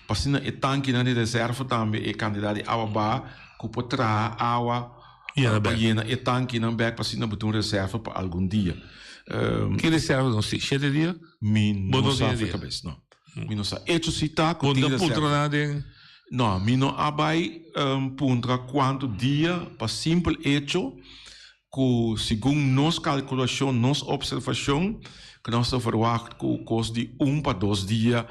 pa asina e tankinan di reserva tambe e kantidat di awa baha ku por traha awa pa yena e tankinan bèk pa asina bo tin un reserva pa algun dia. Ki reserva nos tin? Shete dia? Mi no sa for kabes, no. Mi no sa. Echo si ta ku tin reserva. Bo no ta puntra nada den? No, mi no a bai puntra kuantu dia pa simpel echo Ku segun nos kalkulashon, nos opservashon, ku nos ta verwagt ku kos di un pa dos dia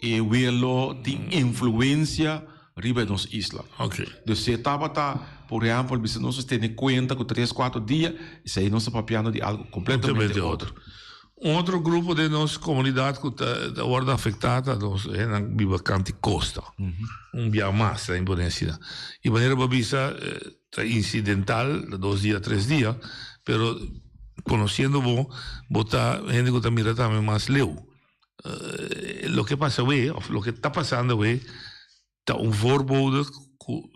e weer lo tin influensia riba e nos isla. Dus si e tabata, por ehèmpel, bisa nos a tene kuenta ku tres, kuater dia, esei nos ta papiando di algu kompletamente otro. Un otro grupo den nos komunidat ku ta wòrdu afektá ta nos hendenan ku biba kanti kosta. Un bia mas ta imponé asina. I manera bo a bisa ta insidental, ta dos dia, tres dia, pero konosiendo bo, bo ta hende ku ta mira tambe mas leu. Loke pasa awe òf loke ta pasando awe ta un voorbode ku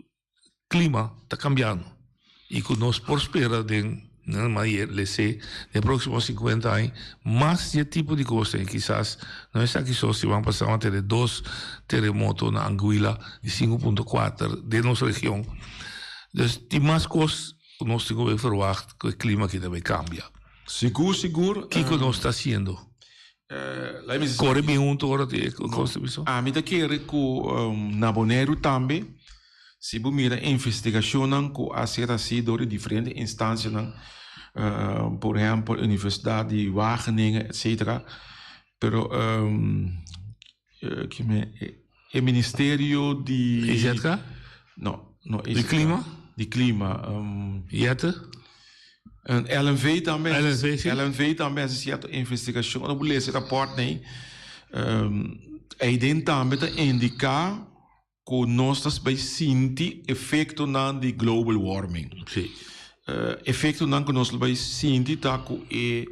Clima ta cambiando y cu nos por spera den lese den proximo 50 aña mas di e tipo di cosnan y kisas no esaki so siman pasa a tene dos teremoto na Anguilla di 5.4 den nos region. Dus tin mas cos cu nos tin cu bay verwacht cu e clima aki ta bay cambia. Sigur sigur. Kico nos ta haciendo? Core bin hunto ora di e cos ta bisa? Ami ta kere cu na Boneiru tambe si bo mira investigacionnan cu a ser haci door di diferente instancianan, por ehempel Universidad di Wageningen etcetera, pero e ministerio di. EZK? No, no EZK. Di clima? Di clima. Jette? LNV tambe. LNV, si. LNV tambe haci cierto investigacion. Ora bo lesa e rapport nei, eiden tambe ta indica cu nos ta bay sinti efectonan di global warming. Si. Efectonan cu nos lo bay sinti ta cu e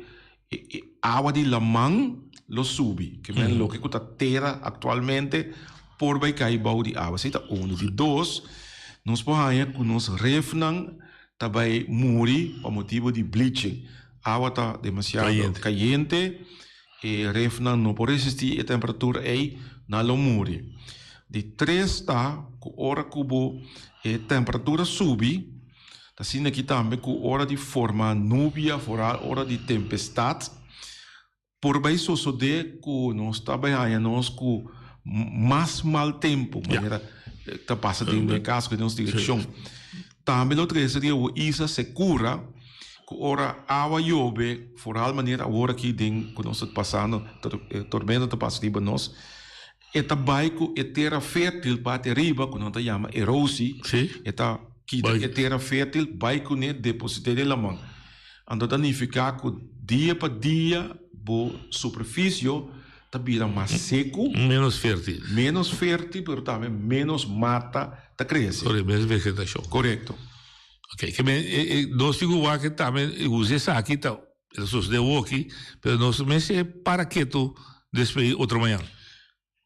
awa di laman lo subi. Ke men loke cu ta tera actualmente por bay cay bou di awa. Esey ta uno. Di dos, nos por haya cu nos refnan ta bay muri pa motibo di bleaching. Awa ta demasiado cayente. E refnan no por resistí e temperatura ei, nan lo muri. Di tres ta ku ora ku bo e temperatura subi, ta asina aki tambe ku ora di forma nubia, foral ora di tempestat, por bai sosodé ku nos ta bai haña nos ku mas mal tempu, manera ta pasa den e kaso ku den nos direkshon. Tambe lo trese di awo isla sekura ku ora awa yobe, foral manera awor aki den ku nos ta pasando, tormenta ta pasa riba nos, e ta bai ku e tera fértil parti ariba ku nan ta yama erosi, e ta kita e tera fértil bai kuné deposit'é den laman. Anto ta nifiká ku dia pa dia. bo superfisio ta bira mas seku. Ménos fértil. Ménos fértil, pero tambe ménos mata ta krese. Korekto, ménos vegetashon. Korekto. Oké, ke men nos tin ku wak tambe usa esaki ta e ta sosodé awoki, pero nos mester para ketu despues otro mañan.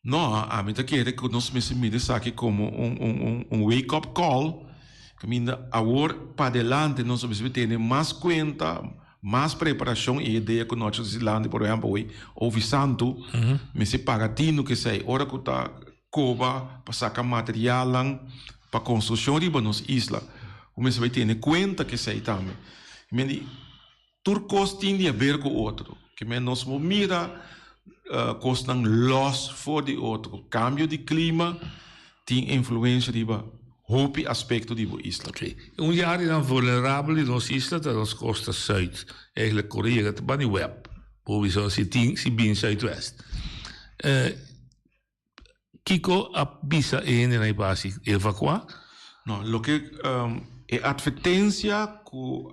No, ami ta kere ku nos mester mira esaki komo un un un wake up call, kaminda awor padelante nos mester tene mas kuenta, mas preparashon i idea ku nos a dilanti, por ehèmpel oe Ovi Santu mester paga tinu k'esei ora ku ta koba pa saka materialnan pa konstrukshon riba nos isla, ku mester bai tene kuenta k'esei tambe. Tur kos tin di haber ku otro. Ke men nos por mira kosnan lòs for di otro. Kambio di klima tin influensha riba hopi aspekto di bo isla. Oké. Un di áreanan vulnerabel di nos isla ta nos kosta sùit. Eigenlijk kore yega ta bani wèp. Bo bisa si tin si bin sùitwèst. Kiko a bisa e hendenan ei pa hasi? Evakuá? No, loke e atvertensia ku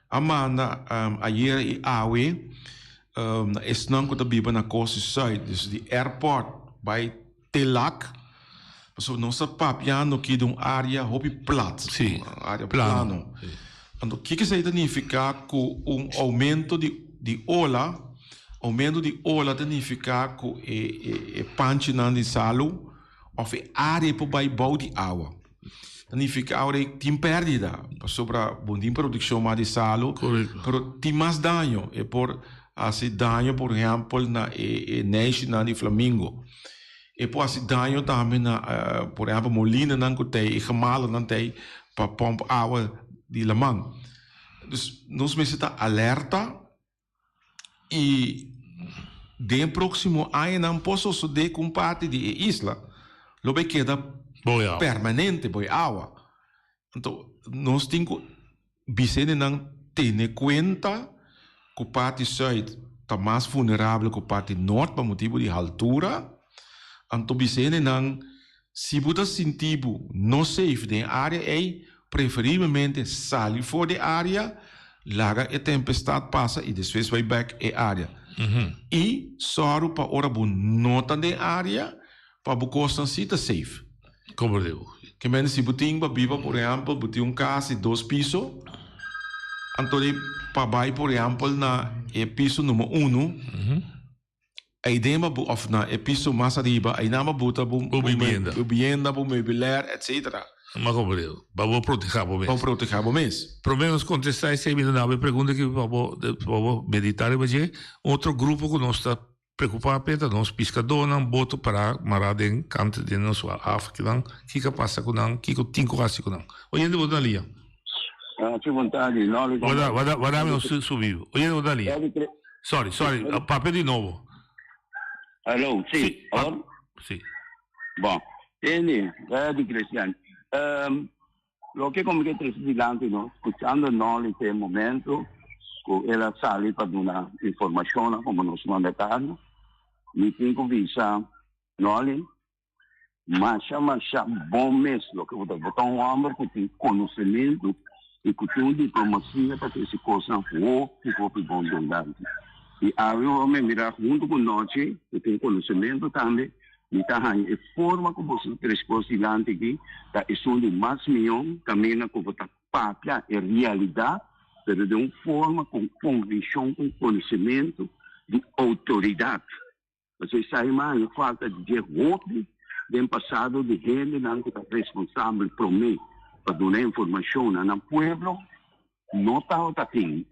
a manda ayera i awe na esnan ku ta biba na Kosta Sùit, dus di airport bai te Lak, pasobra nos ta papiando aki di un área hopi plat, un área plano. Anto kiko esei ta nifiká? Ku un oumento di ola. Oumento di ola ta nifiká ku e panchinan di salu òf e área por bai bou di awa. Ta nifiká ora ei tin pèrdida pasobra bo no tin produkshon mas di salu, pero tin mas daño. E por hasi daño por ehèmpel na e neishinan di flamingo. E por hasi daño tambe na por ehèmpel molinanan ku ta ei, e gemalonan ta ei pa pòmp awa di laman. Dus nos mester ta alerta. I den e próksimo añanan por sosodé ku un parti di e isla lo bai keda permanente boi awa. Anto nos tin ku bisendenan tene kuenta ku parti sùit ta mas vulnerabel ku parti nòrt pa motibu di haltura. Anto bisendenan si bo ta sinti bo no safe den e área ei, Preferiblemente sali for di área, laga e tempestat pasa i despues bai bèk e área. I sòru pa ora bo no ta den área, pa bo kosnan sí ta safe. Komprendé bo. Ke mende si bo tin pa biba, por ehèmpel, bo tin un kas di dos piso, anto di pa bai por ehèmpel na e piso number unu, Ei den bo of na e piso mas ariba, einan bo buta bo bibienda, bo bibienda, bo meubilair, etc. Ma komprende. Pa bo proteha bo mes. Pa bo proteha bo mes. Prome nos kontesta esei mi ta daba e pregunta aki pa bo pa bo medita riba dje. Un otro grupo ku nos ta preokupa p'e ta nos piskadónan, boto pará mará den kant den nos haf kinan. Kiko a pasa ku nan? Kiko tin ku hasi ku nan? Oyente bo ta na liña. Si bon tardi. Wada wada wada mi nos subi. Oyente bo ta na liña. Sorry, sorry, papia di nobo. Hallo, sí, awor? Sí. Bon, tende, di Cristian. Um, loke como que trece dilanti, no, escuchando Nolly te momento cu el a sali pa duna informacion como nos mandatario, mi tin cu bisa Nolly, Masha masha bon mes loke bo ta. Bo ta un homber ku tin konosementu i ku tin un diplomasia pa trese kosnan hopi hopi bon den danki. I awe bo a mira huntu ku Nochi ku tin konosementu tambe, mi ta haña e forma ku boso ta trese kos dilanti aki ta esun di mas mihó kaminda ku bo ta papia e realidat pero den un forma ku konvinshon ku konosementu di outoridat. Pasobra esai mas e falta di dje hopi den pasado di hendenan ku ta responsabel promé pa duna informashon na nan pueblo no tabata tin.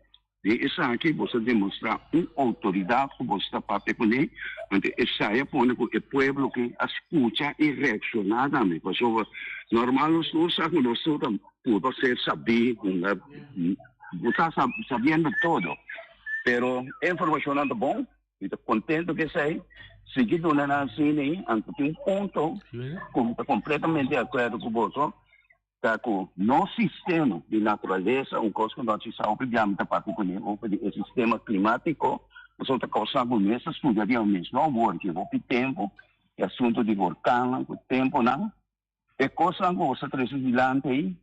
Den esaki bo ta demostrá un outoridat ku bo ta papia kuné, anto esai a pone ku e pueblo ki a skucha i reakshoná tambe. Pasobra normal nos tur sa ku nos tur ta purba ser sabí, bo ta sabiendo todo, pero e informashonnan ta bon. Mi ta contento cu esey. Sigui duna nan asina ey, anto tin un punto cu mi ta completamente di acuerdo cu boso, ta cu nos sistema di naturalesa, un cos cu no a sa hopi bia mi ta papia cune over di e sistema climatico, pasobra ta causa cu mes ta studia di ames, no awor ki hopi tempo, e asunto di horcannan cu temponan, e cosnan cu boso ta trece dilanti ey,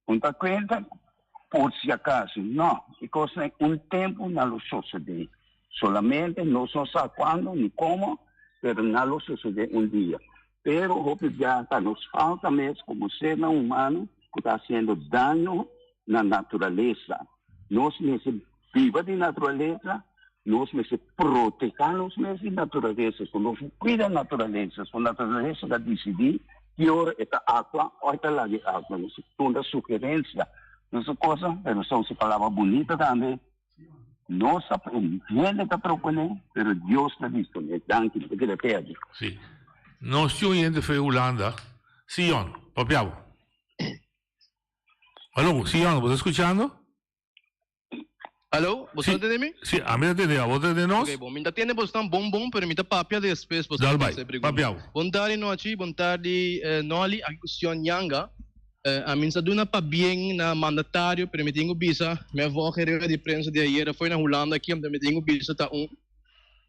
Un ta cuenta por si acaso. No, e cosnan un tempo nan lo sosode. Solamente nos no sa cuando ni como, pero nan lo sucede un dia. Pero hopi bia ta nos falta mes como sernan humano cu ta haciendo daño na naturalesa. Nos mester biba di naturalesa, nos mester proteha nos mes di naturalesa. So nos no cuida naturalesa, so naturalesa ta dicidi ki ora e ta actua o e ta laga e actua. Nos ta tunda sugerencia, nos ta cosa, pero nos ta usa palabra bunita tambe. Nos ta hende ta proponé, pero Dios ta disponé. Danki, mi ta keda te aki. Sí. Nos tin un hende fe Hulanda. Sion, papia bo. Aló, Sion, bo ta skuchando? Aló, bo ta tende mi? Sí, ami ta tende, abo ta tende nos? Ok, bon, mi ta tende bosnan bon bon, pero mi ta papia despues boso Dal bai, papia bo. Bon tardi nochi, bon tardi Nolly, aki ku Sion Yanga. Ami sa duna pabien na mandatario, pero mi tin ku bisa, mi a volg e rueda di prensa di ayera foi na Hulanda aki, mi tin ku bisa ta un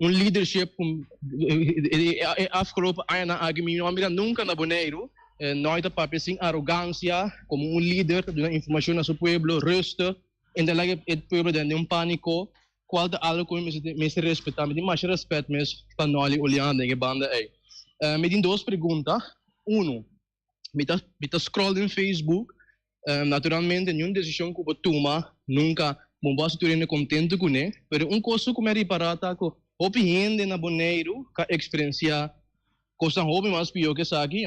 un leadership ku e afgelopen añanan aki mi no a mira nunka na Boneiru. Noi ta papia sin arogansia, komo un lider ta duna informashon na su pueblo, rustig, en ta laga e pueblo den un paniko, kual ta algo ku mi mester respetá. Mi tin masha rèspèt mes pa Nolly Oleana den e banda ei. Mi tin dos pregunta. Uno. Mi ta mi ta scroll den Facebook, naturalmente niun decision cu bo tuma nunca bo bo haci tur hende contento cune, pero un cos cu mi a ripara ta cu hopi hende na Boneiru ka experiencia cosnan hopi mas pio cu esaki,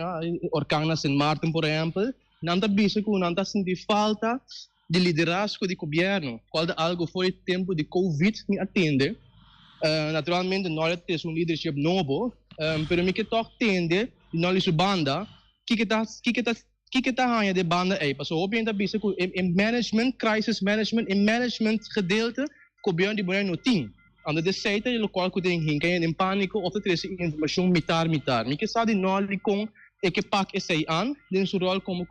orkan na Sint Maarten por ehempel, nan ta bisa cu nan ta sinti falta di liderazgo di gobierno, cual ta algo for di tempo di Covid mi a tende. Naturalmente no a trece un leadership nobo, pero mi ke toch tende di Nolly su banda kiko ta kiko ta kiko ta haña den banda ey, pasobra hopi hende ta bisa cu e management, crisis management, e management gedeelte gobierno di Bonaire no tin. Anto desey ta e locual cu den hinca hende den panico of ta trece informacion mitar mitar. Mi ke sa di Nolly con e ke pak esey an den su rol como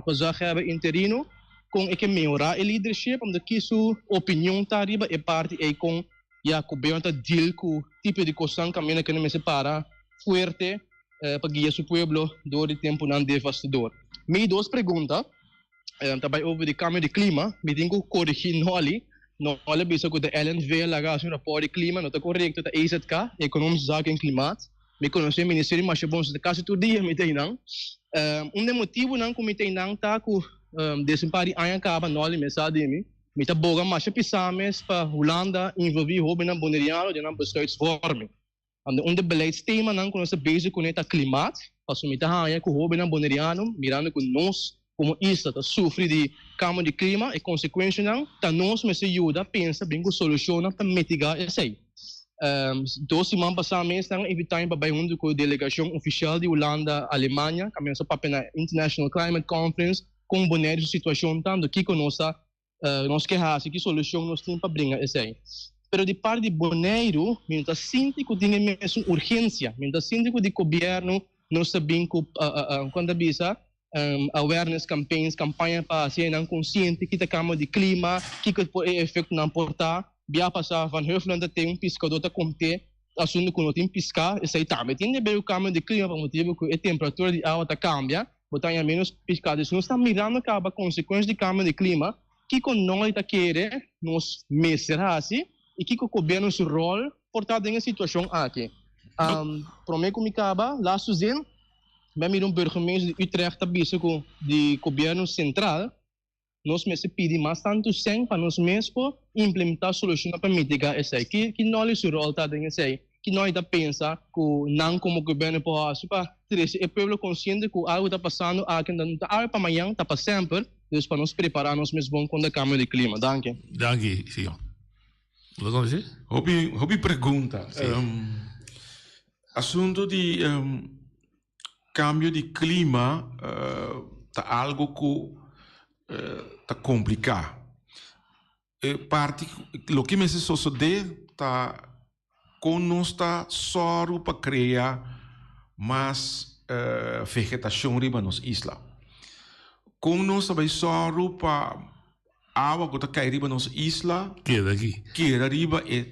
gezaghebber interino, con e ke mehora e leadership, anto ki su opinion ta riba e parti ey con ya gobierno ta deal cu tipo di cosnan caminda cu nan mester para fuerte pa guia su pueblo door di temponan devastador. Mi dos pregunta ta bay over di cambio di clima, mi tin cu corigi Nolly, Nolly a bisa cu ta LNV a laga haci un rapport di clima, no ta corecto, ta EZK, Economische Zaken en Klimaat, mi conoce e ministerio masha bon, so ta casi tur dia mi ta eynan. Un den motibonan cu mi ta eynan ta cu desde un par di aña caba Nolly mes sa di mi, Mi ta boga masha pisá mes pa Hulanda involví hóbennan boneriano den nan besluitsvorming. Ando un de beleidstemanan ku nos ta bezig kuné ta klimaat, pasobra mi ta haña ku hóbennan boneriano, mirando ku nos komo isla ta sufri di kambio di klima, e konsekuenshanan, ta nos mester yuda pensa bin ku solushonnan pa mitigá esei. Dos siman pasá mes nan a invitá mi pa bai huntu ku delegashon ofishal di Hulanda, Alemania, kaminda nos a papia na International Climate Conference, Kon Boneiru su situashon ta, anto kiko nos ta nos ke hasi, ki solushon nos tin pa bringa esei. Pero di parti di Boneiru mi no ta sinti ku tin e mesun urgensia, mi no ta sinti ku di gobièrnu nos ta bin ku kon ta bisa awareness campaigns, kampaña pa hasi nan konsiente ki ta kambio di klima, kiko por e efektonan por ta. Bia pasá Van Huffelen ta ten un piskadó ta kont'é asuntu ku no tin piská, esei tambe tin debe ku kambio di klima pa motibu ku e temperatura di awa ta kambia. Bo ta haña ménos piská. Dus nos ta mirando kaba konsekuensia di kambio di klima, kiko Nolly ta kere nos mester hasi i kiko gobièrnu su ròl por ta den e situashon aki. Promé ku mi kaba, lastu zin, mi a mira un burgemeester di Utrecht ta bisa ku di gobièrnu sentral nos mester pidi mas tantu sèn pa nos mes por implementá solushonnan pa mitigá esei. Ki ki Nolly su ròl ta den esei? Ki Nolly ta pensa ku nan komo gobièrnu por hasi pa trese e pueblo konsiente ku algu ta pasando aki no ta awe pa mañan, ta pa semper, dus pa nos prepará nos mes bon kontra kambio di klima. Danki. Danki, señor. Bo ta konosi? Hopi hopi pregunta. Asuntu di Cambio di clima ta algo cu ta complica. E parti loke mester sosode ta con nos ta soru pa crea mas vegetacion riba nos isla. Con nos ta bay soru pa awa cu ta cay riba nos isla Keda aki. keda riba e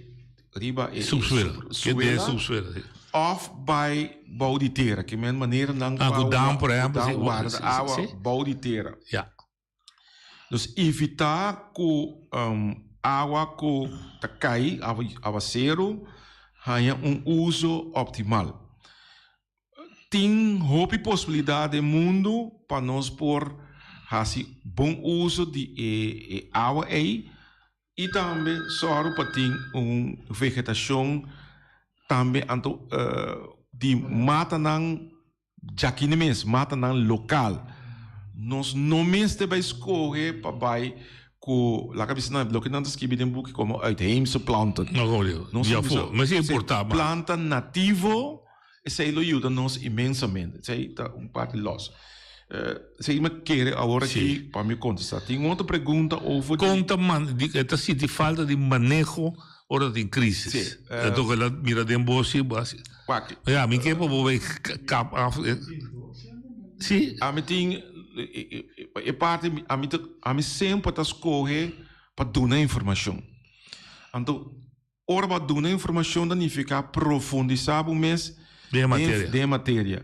riba e Subsuela. Keda den subsuela, si. Of bay bou di tera. Ke men manera nan Ah, cu dam, por ehempel, si. warda Si, si, awa si. bou di tera. Ja. Dus evita cu. awa ku ta kai, awaseru, haña un uso optimal. Tin hopi posibilidat den mundu pa nos por hasi bon uso di e awa ei i tambe sòru pa tin un vegetashon tambe anto di matanan djakini mes, matanan lokal. Nos no mester bai skohe pa bai Ku laga bisa nan loke nan ta skibi den buki komo uitheemse planten. No komo digo, Nos di ta bisa, afó. Mester si importá mas. planta nativo, esei lo yuda nos inmensamente. Esei ta un parti lòs. Esei mi kere awor aki pa mi kontestá. Tin un otro pregunta over di. Kon ta man, di, e ta sinti falta di maneho ora tin krísis. Sí. E toka el a mira den bo si bo hasi. Wak. Ya, mi ke pa bo bai kap af. Sí. Ami tin e parti ami ta ami semper ta skohe pa duna informashon. Anto ora bo a duna informashon ta nifiká profundisá bo mes Den e materia. Den e materia.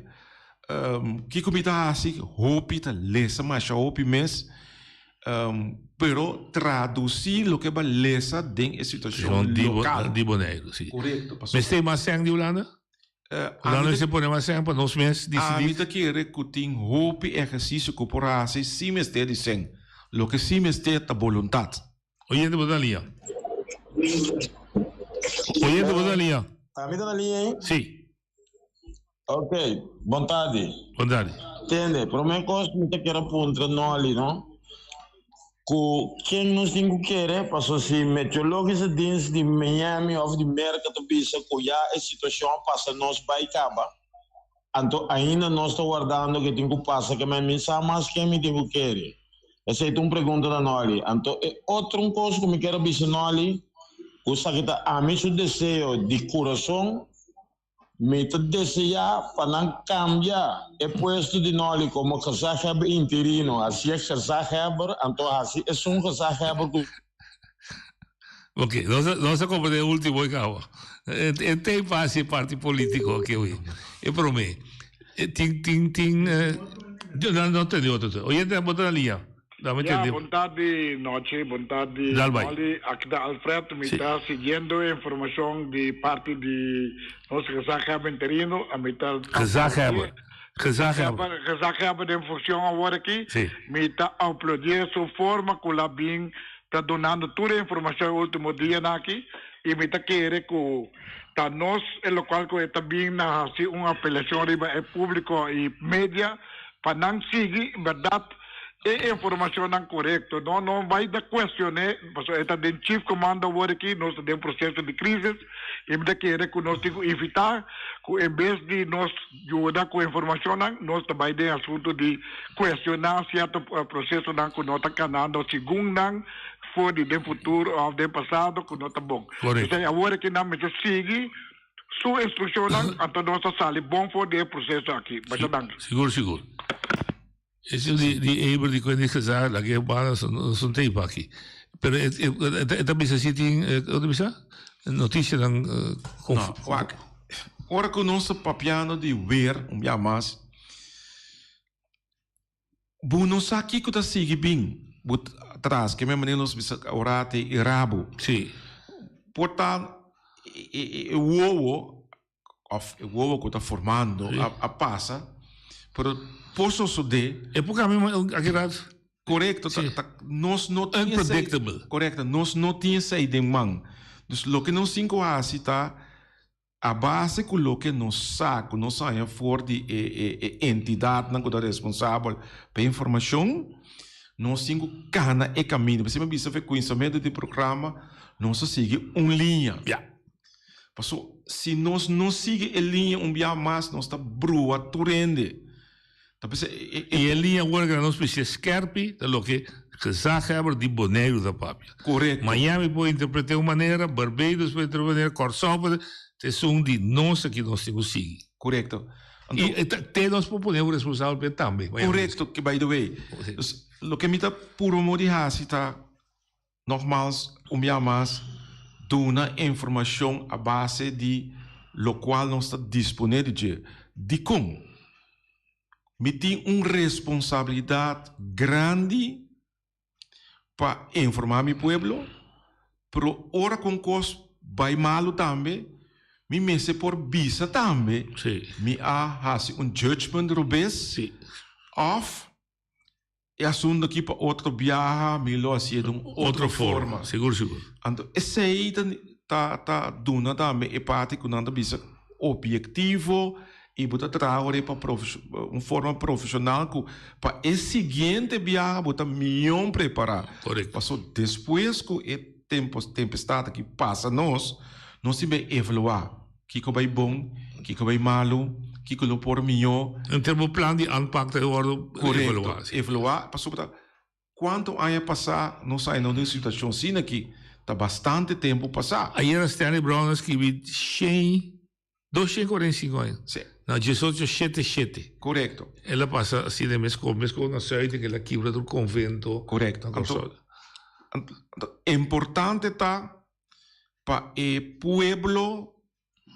Kiko mi ta hasi? Hopi ta lesa masha hopi mes, pero tradusí loke bo a lesa den e situashon lokal. Di Boneiru, si. Korekto. Mester mas sèn di Hulanda? Hulanda mester pone mas sèn pa nos mes disidí? Ami ta kere ku tin hopi ehersisio ku por hasi sin mester di sèn. Loke si mester ta boluntat. Oyente bo ta na liña. Oyente bo ta na liña. Ami ta na liña ei? Si. Ok, bon tardi. Bon tardi. Tende, promé kos mi ta kier a puntra Nolly, no? Ku ken nos tin ku kere? Paso si Meteorologische Dienst di Miami òf di Merka ta bisa ku ya e situashon a pasa nos bai kaba, anto ainda nos ta wardando ke tin ku pasa ke mi sa mas ken mi tin ku kere. Esei ta un pregunta na Nolly. Anto e otro un kos ku mi kier a bisa Nolly, ku esaki ta ami su deseo di kurason, Mi ta deseá pa nan kambia e puesto di Nolly komo gezaghebber interino, hasié gezaghebber, anto hasi esun gezaghebber ku. Ok, nos a, nos a comprende e ultimo e caba. E te fácil parti político aki hoy. E promé. Tin, tin, tin, no, no entendí otro. Oyente, bo ta na liña. Dame Ya, entendí. bon tardi nochi, bon tardi Dal bai. Nolly, aki ta Alfred, mi Sí. ta siguiendo e informacion di parti di nos gezaghebber interino, a mi ta Gezaghebber, gezaghebber. Gezaghebber den funcion awor aki, Sí. mi ta aplaudié su forma cu la bin ta dunando tur e informacion e ultimo dianan aki y mi ta kere cu ta nos e locual cu e ta bin na haci un apelacion riba e publico y media pa nan sigui en berdad E informacionnan corecto. No no bay ta cuestione, pasobra e ta den Chief Commando awor aki, nos ta den proceso di crisis y mi ta kere cu nos tin cu evita cu en bes di nos yuda cu informacionnan, nos ta bay den asunto di cuestiona cierto procesonan cu no ta canando segun nan for di den futuro of den pasado cu no ta bon. P'esey awor aki nan mester sigui su instruccionnan, anto nos ta sali bon for di e proceso aki. Masha danki. Sigur sigur. Eso di di Eber di Koenig gezag la ke banda son tape aki. Pero e e e ta bisa si tin e ta bisa noticianan No, wak. Ora ku nos ta papiando di weer un bia mas bo no sa kiko ta sigui bin bo tras ke men manera nos bisa ora te e rabo. Si. Por ta e e wowo of e wowo ku ta formando a pasa, pero por sosodé. E por kambia aki rat. Korekto, ta ta nos no tin esei. Unpredictable. Korekto, nos no tin esei den man. Dus loke nos tin ku hasi ta a base ku loke nos sa, ku nos haña for di e e e entidatnan ku ta responsabel pa e informashon, nos tin ku kana e kaminda. P'esei mi a bisa for e kuminsamentu di programa nos ta sigui un liña. Ya. Paso si nos no sigui e liña un bia mas nos ta brua tur hende. Ta p'esei e I e liña awor ku nos mester skerpi ta loke gezaghebber di Boneiru ta papia. Korekto. Miami por interpret'é un manera, Barbados por interpret'é un manera, Kòrsou por ta esun di nos aki nos tin ku sigui. Korekto. I te nos por pone un responsabel p'e tambe. Korekto, by the way. Loke mi ta puru mo di hasi ta. Nogmaals, un bia mas, duna informashon a base di lokual nos ta disponé di dje. Dikon? Mi tin un responsabilidat grandi pa informá mi pueblo. Pero ora ku un kos bai malu tambe, mi mester por bisa tambe mi a hasi un judgment robes òf e asuntu aki pa otro biaha mi lo hasié den un otro forma. Sigur, sigur. Anto esei ta ta ta duna tambe e parti ku nan ta bisa obiektivo i bo ta traha ora pa un forma profeshonal ku pa e siguiente biaha bo ta mion prepará. Korekto. Paso despues ku e tempo tempestat aki pasa nos, nos tin bai evaluá kiko bai bon, kiko bai malu, kiko lo por mihó. Henter bo plan di aanpak ta wòrdu evaluá. Korekto, evaluá pasobra Kuantu aña pasá nos a ena un situashon asina aki? Ta bastante tempu pasá. Ayera Stanley Brown a skibi shen, dos shen kuarenta i sinku aña. Sí. Na diesocho shete shete. Korekto. El a pasa asina e mes kos, mes kos na Zuid, el a kibra tur konvento. Korekto. Na Kòrsou. Anto, anto, importante ta pa e pueblo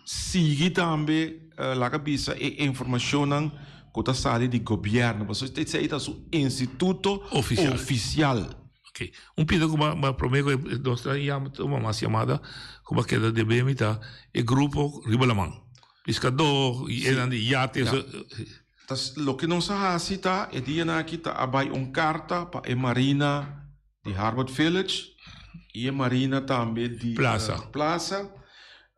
Sigui tambe laga bisa e informacionnan cu ta sali di gobierno, pasobra esey ta su instituto oficial. Ok. Un pida cu bo prome cu nos ta yama tuma mas yamada cu bo a keda debe mi ta e grupo riba laman. Piscador y enan di yate. Ta loke nos a haci ta e dianan aki ta a bay un carta pa e marina di Harbord Village y e marina tambe di Plaza. Plaza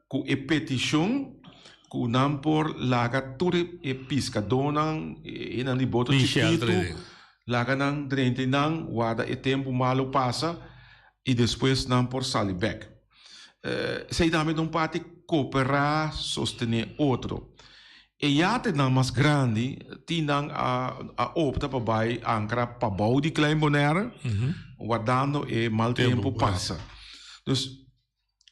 cu e peticion cu nan por laga tur e piscadornan, e nan di boto chikito, laga nan drenta nan, warda e tempo malo pasa y despues nan por sali bek. Esey tambe ta un parti coopera, sostene otro. E yatenan mas grandi tin nan a a opta pa bai ankra pabou di Klein Bonaire, wardando e mal tempo pasa. Dus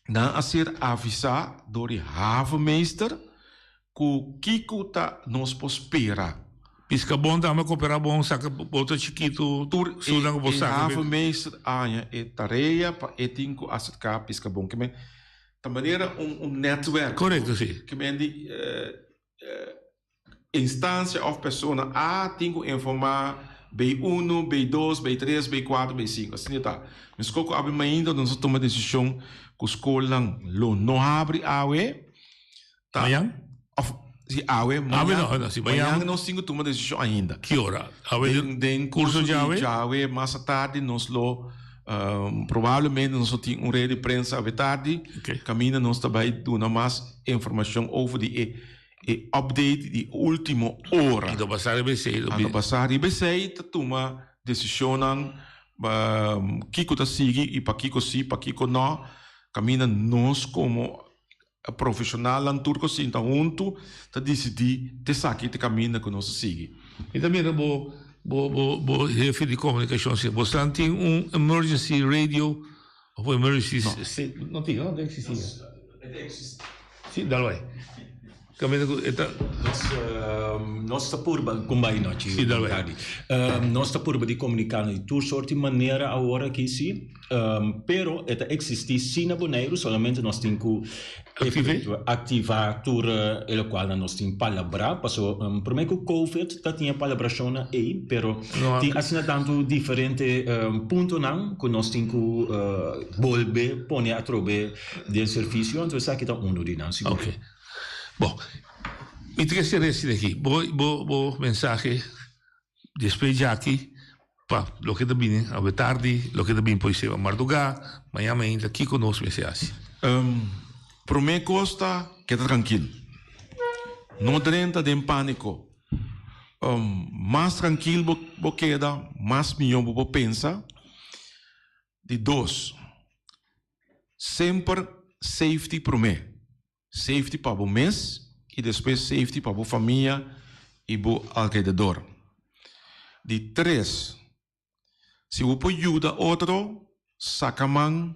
nan a ser avisa dor di havenmeester ku kiko ta nos por spera. Piska bon tambe kopera bon saka boto chikitu Tur e sunan ku por e saka. havenmeester a haña e tarea pa e tin ku aserká piska bon. Ke men Ta manera un un netwerk. Korekto, si. Ke men di instansia òf persona A tin ku informá B uno, B dos, B tres, B kuater, B sinku. Asina ta. Meskos ku awe mainta nos a tuma desishon ku skolnan lo no habri awe. Ta. Mañan? Òf si awe, Awe mañan. no, no, si mañan. Mañan nos tin ku tuma desishon ainda. Ki ora? Awe Den den kurso kurso di djawe? djawe mas tardi nos lo Probablemente nos lo tin un red di prensa awe tardi. Caminda nos ta bay duna mas informacion over di e e update di ultimo ora. Anto basa riba esey lo Anto basa riba esey ta tuma decisionnan kico ta sigui y pakico si, pakico no. Caminda nos como Profesionalnan tur ku sinta huntu ta disidí t'esaki ta e kaminda ku nos ta sigui. Mi ta mira bo bo bo bo hefe di komunikashon si bosnan tin un emergency radio of un emergency no, no tin no ta eksistí si dal bai kaminda ku e ta Nos nos ta purba kon bai nochi si dal bai nos ta purba di komuniká di tur sort di manera awor aki si. Pero e ta existi si na Boneiru, solamente nos tin cu activa tur e locualnan nos tin palabra, paso prome cu Covid ta tin e palabracionnan ey, pero tin asina tanto diferente puntonan cu nos tin cu bolbe pone atrobe den servicio, anto esaki ta uno di nan sigur. Ok. Bon, mi ta kere resti aki, bo bo mensahe. Despues djaki, pa loke ta bini awe tardi, loke ta bini por eseba mardugá, mañan mainta, kiko nos mester hasi? Promé kos ta keda trankil. No drenta den pániko. Mas trankil bo keda, mas mihó bo por pensa. Di dos, semper safety promé. Safety pa bo mes y despues safety pa bo famia y bo alrededor. Di tres, si bo por yuda otro, saca man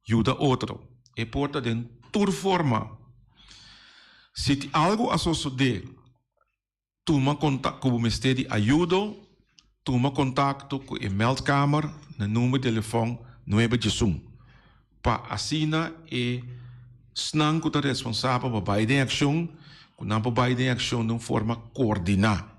yuda otro. E por ta den tur forma. Si tin algo a sosode Tuma kontakto ku bo mester di ayudo, tuma kontakto ku e meldkamer na number di telefòn nuebe djesun pa asina e snan ku ta responsabel pa bai den akshon ku nan por bai den akshon den un forma koordiná.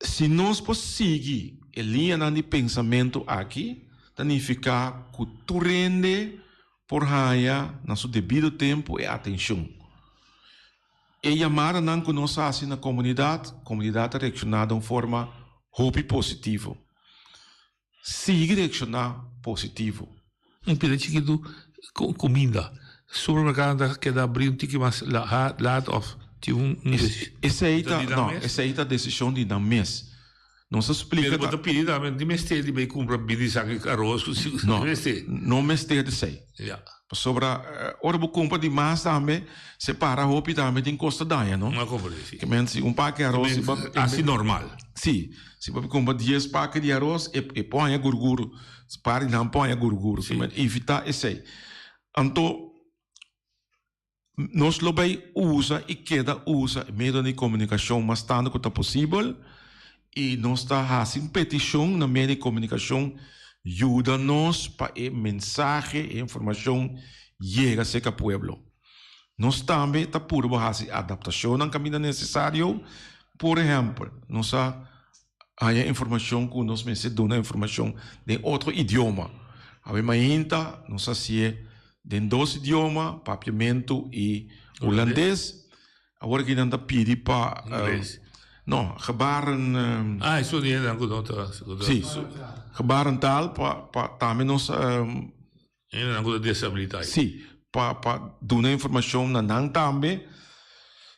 Si nos por sigui e liñanan di pensamentu aki, ta nifiká ku tur hende por haña na su debido tempu e atenshon. E yamadanan ku nos hasi na komunidat, komunidat ta reakshoná den un forma hopi positivo. Sigui reakshoná positivo. Un pida chikitu kuminda. Supermerkado ta keda abrí un tiki mas laat òf tin un Esei ta, no, esei ta desishon di nan mes. Nos a splika Pero bo ta pidi tambe, no tin mester di bai kumpra bini saki aros ku si No, no mester di esei. Ya. Pasobra ora bo kumpra di mas tambe, se para hopi tambe tin kos ta daña, no? No kompra di si. Ke men si un paki aros si bo Asi normal. Si, si bo kumpra dies paki di aros e e por haña gurguru. Par di nan por haña gurguru. Ke men evita esei. Anto Nos lo bay usa y keda usa e medionan di comunicacion mas tanto cu ta posibel y nos ta haci un peticion na medio di comunicacion yuda nos pa e mensahe, e informacion yega cerca pueblo. Nos tambe ta purba haci adaptacionnan caminda necesario, por ehempel nos a haña informacion cu nos mester duna informacion den otro idioma. Awe mainta nos hacié den dos idioma, Papiamento y Hulandes. Awor aki nan ta pidi pa no, gebaren. Ah, esun di hendenan cu no ta. Si, gebarentaal pa pa tambe nos. Hendenan cu ta deshabilita. Si, pa pa duna informacion na nan tambe.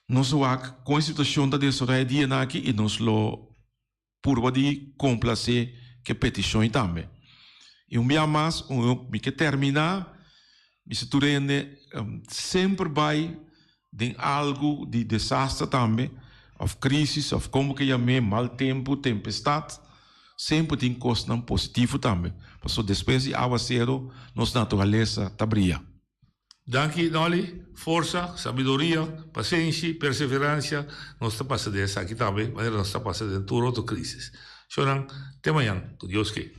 Nos wak con e situacion ta desaroya e dianan aki y nos lo purba di complacé cu e peticion y tambe. Y un bia mas, mi ke termina, bisa tur hende semper bay den algo di desaster tambe, of crisis, of como ke yam'é, mal tempo, tempestad, semper tin cosnan positivo tambe, pasobra despues di awacero nos naturalesa ta bria. Danki Nolly, forsa, sabiduria, pasenshi, perseverancia, nos ta pasa den esaki tambe manera nos ta pasa den tur otro crisis. Shownan, te mañan, cu Dios ke.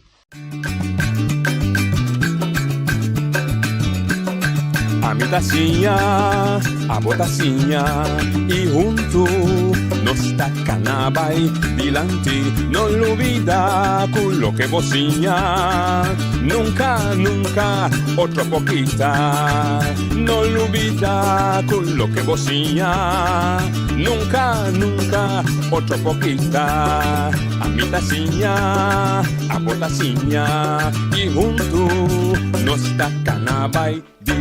Ami ta siña, abo ta siña y huntu nos ta cana bay dilanti. No lubida cu loke bo siña nunca, nunca otro por kita. No lubida cu loke bo siña nunca, nunca otro por kita. Ami ta siña, abo ta siña y huntu nos ta cana bay dilanti.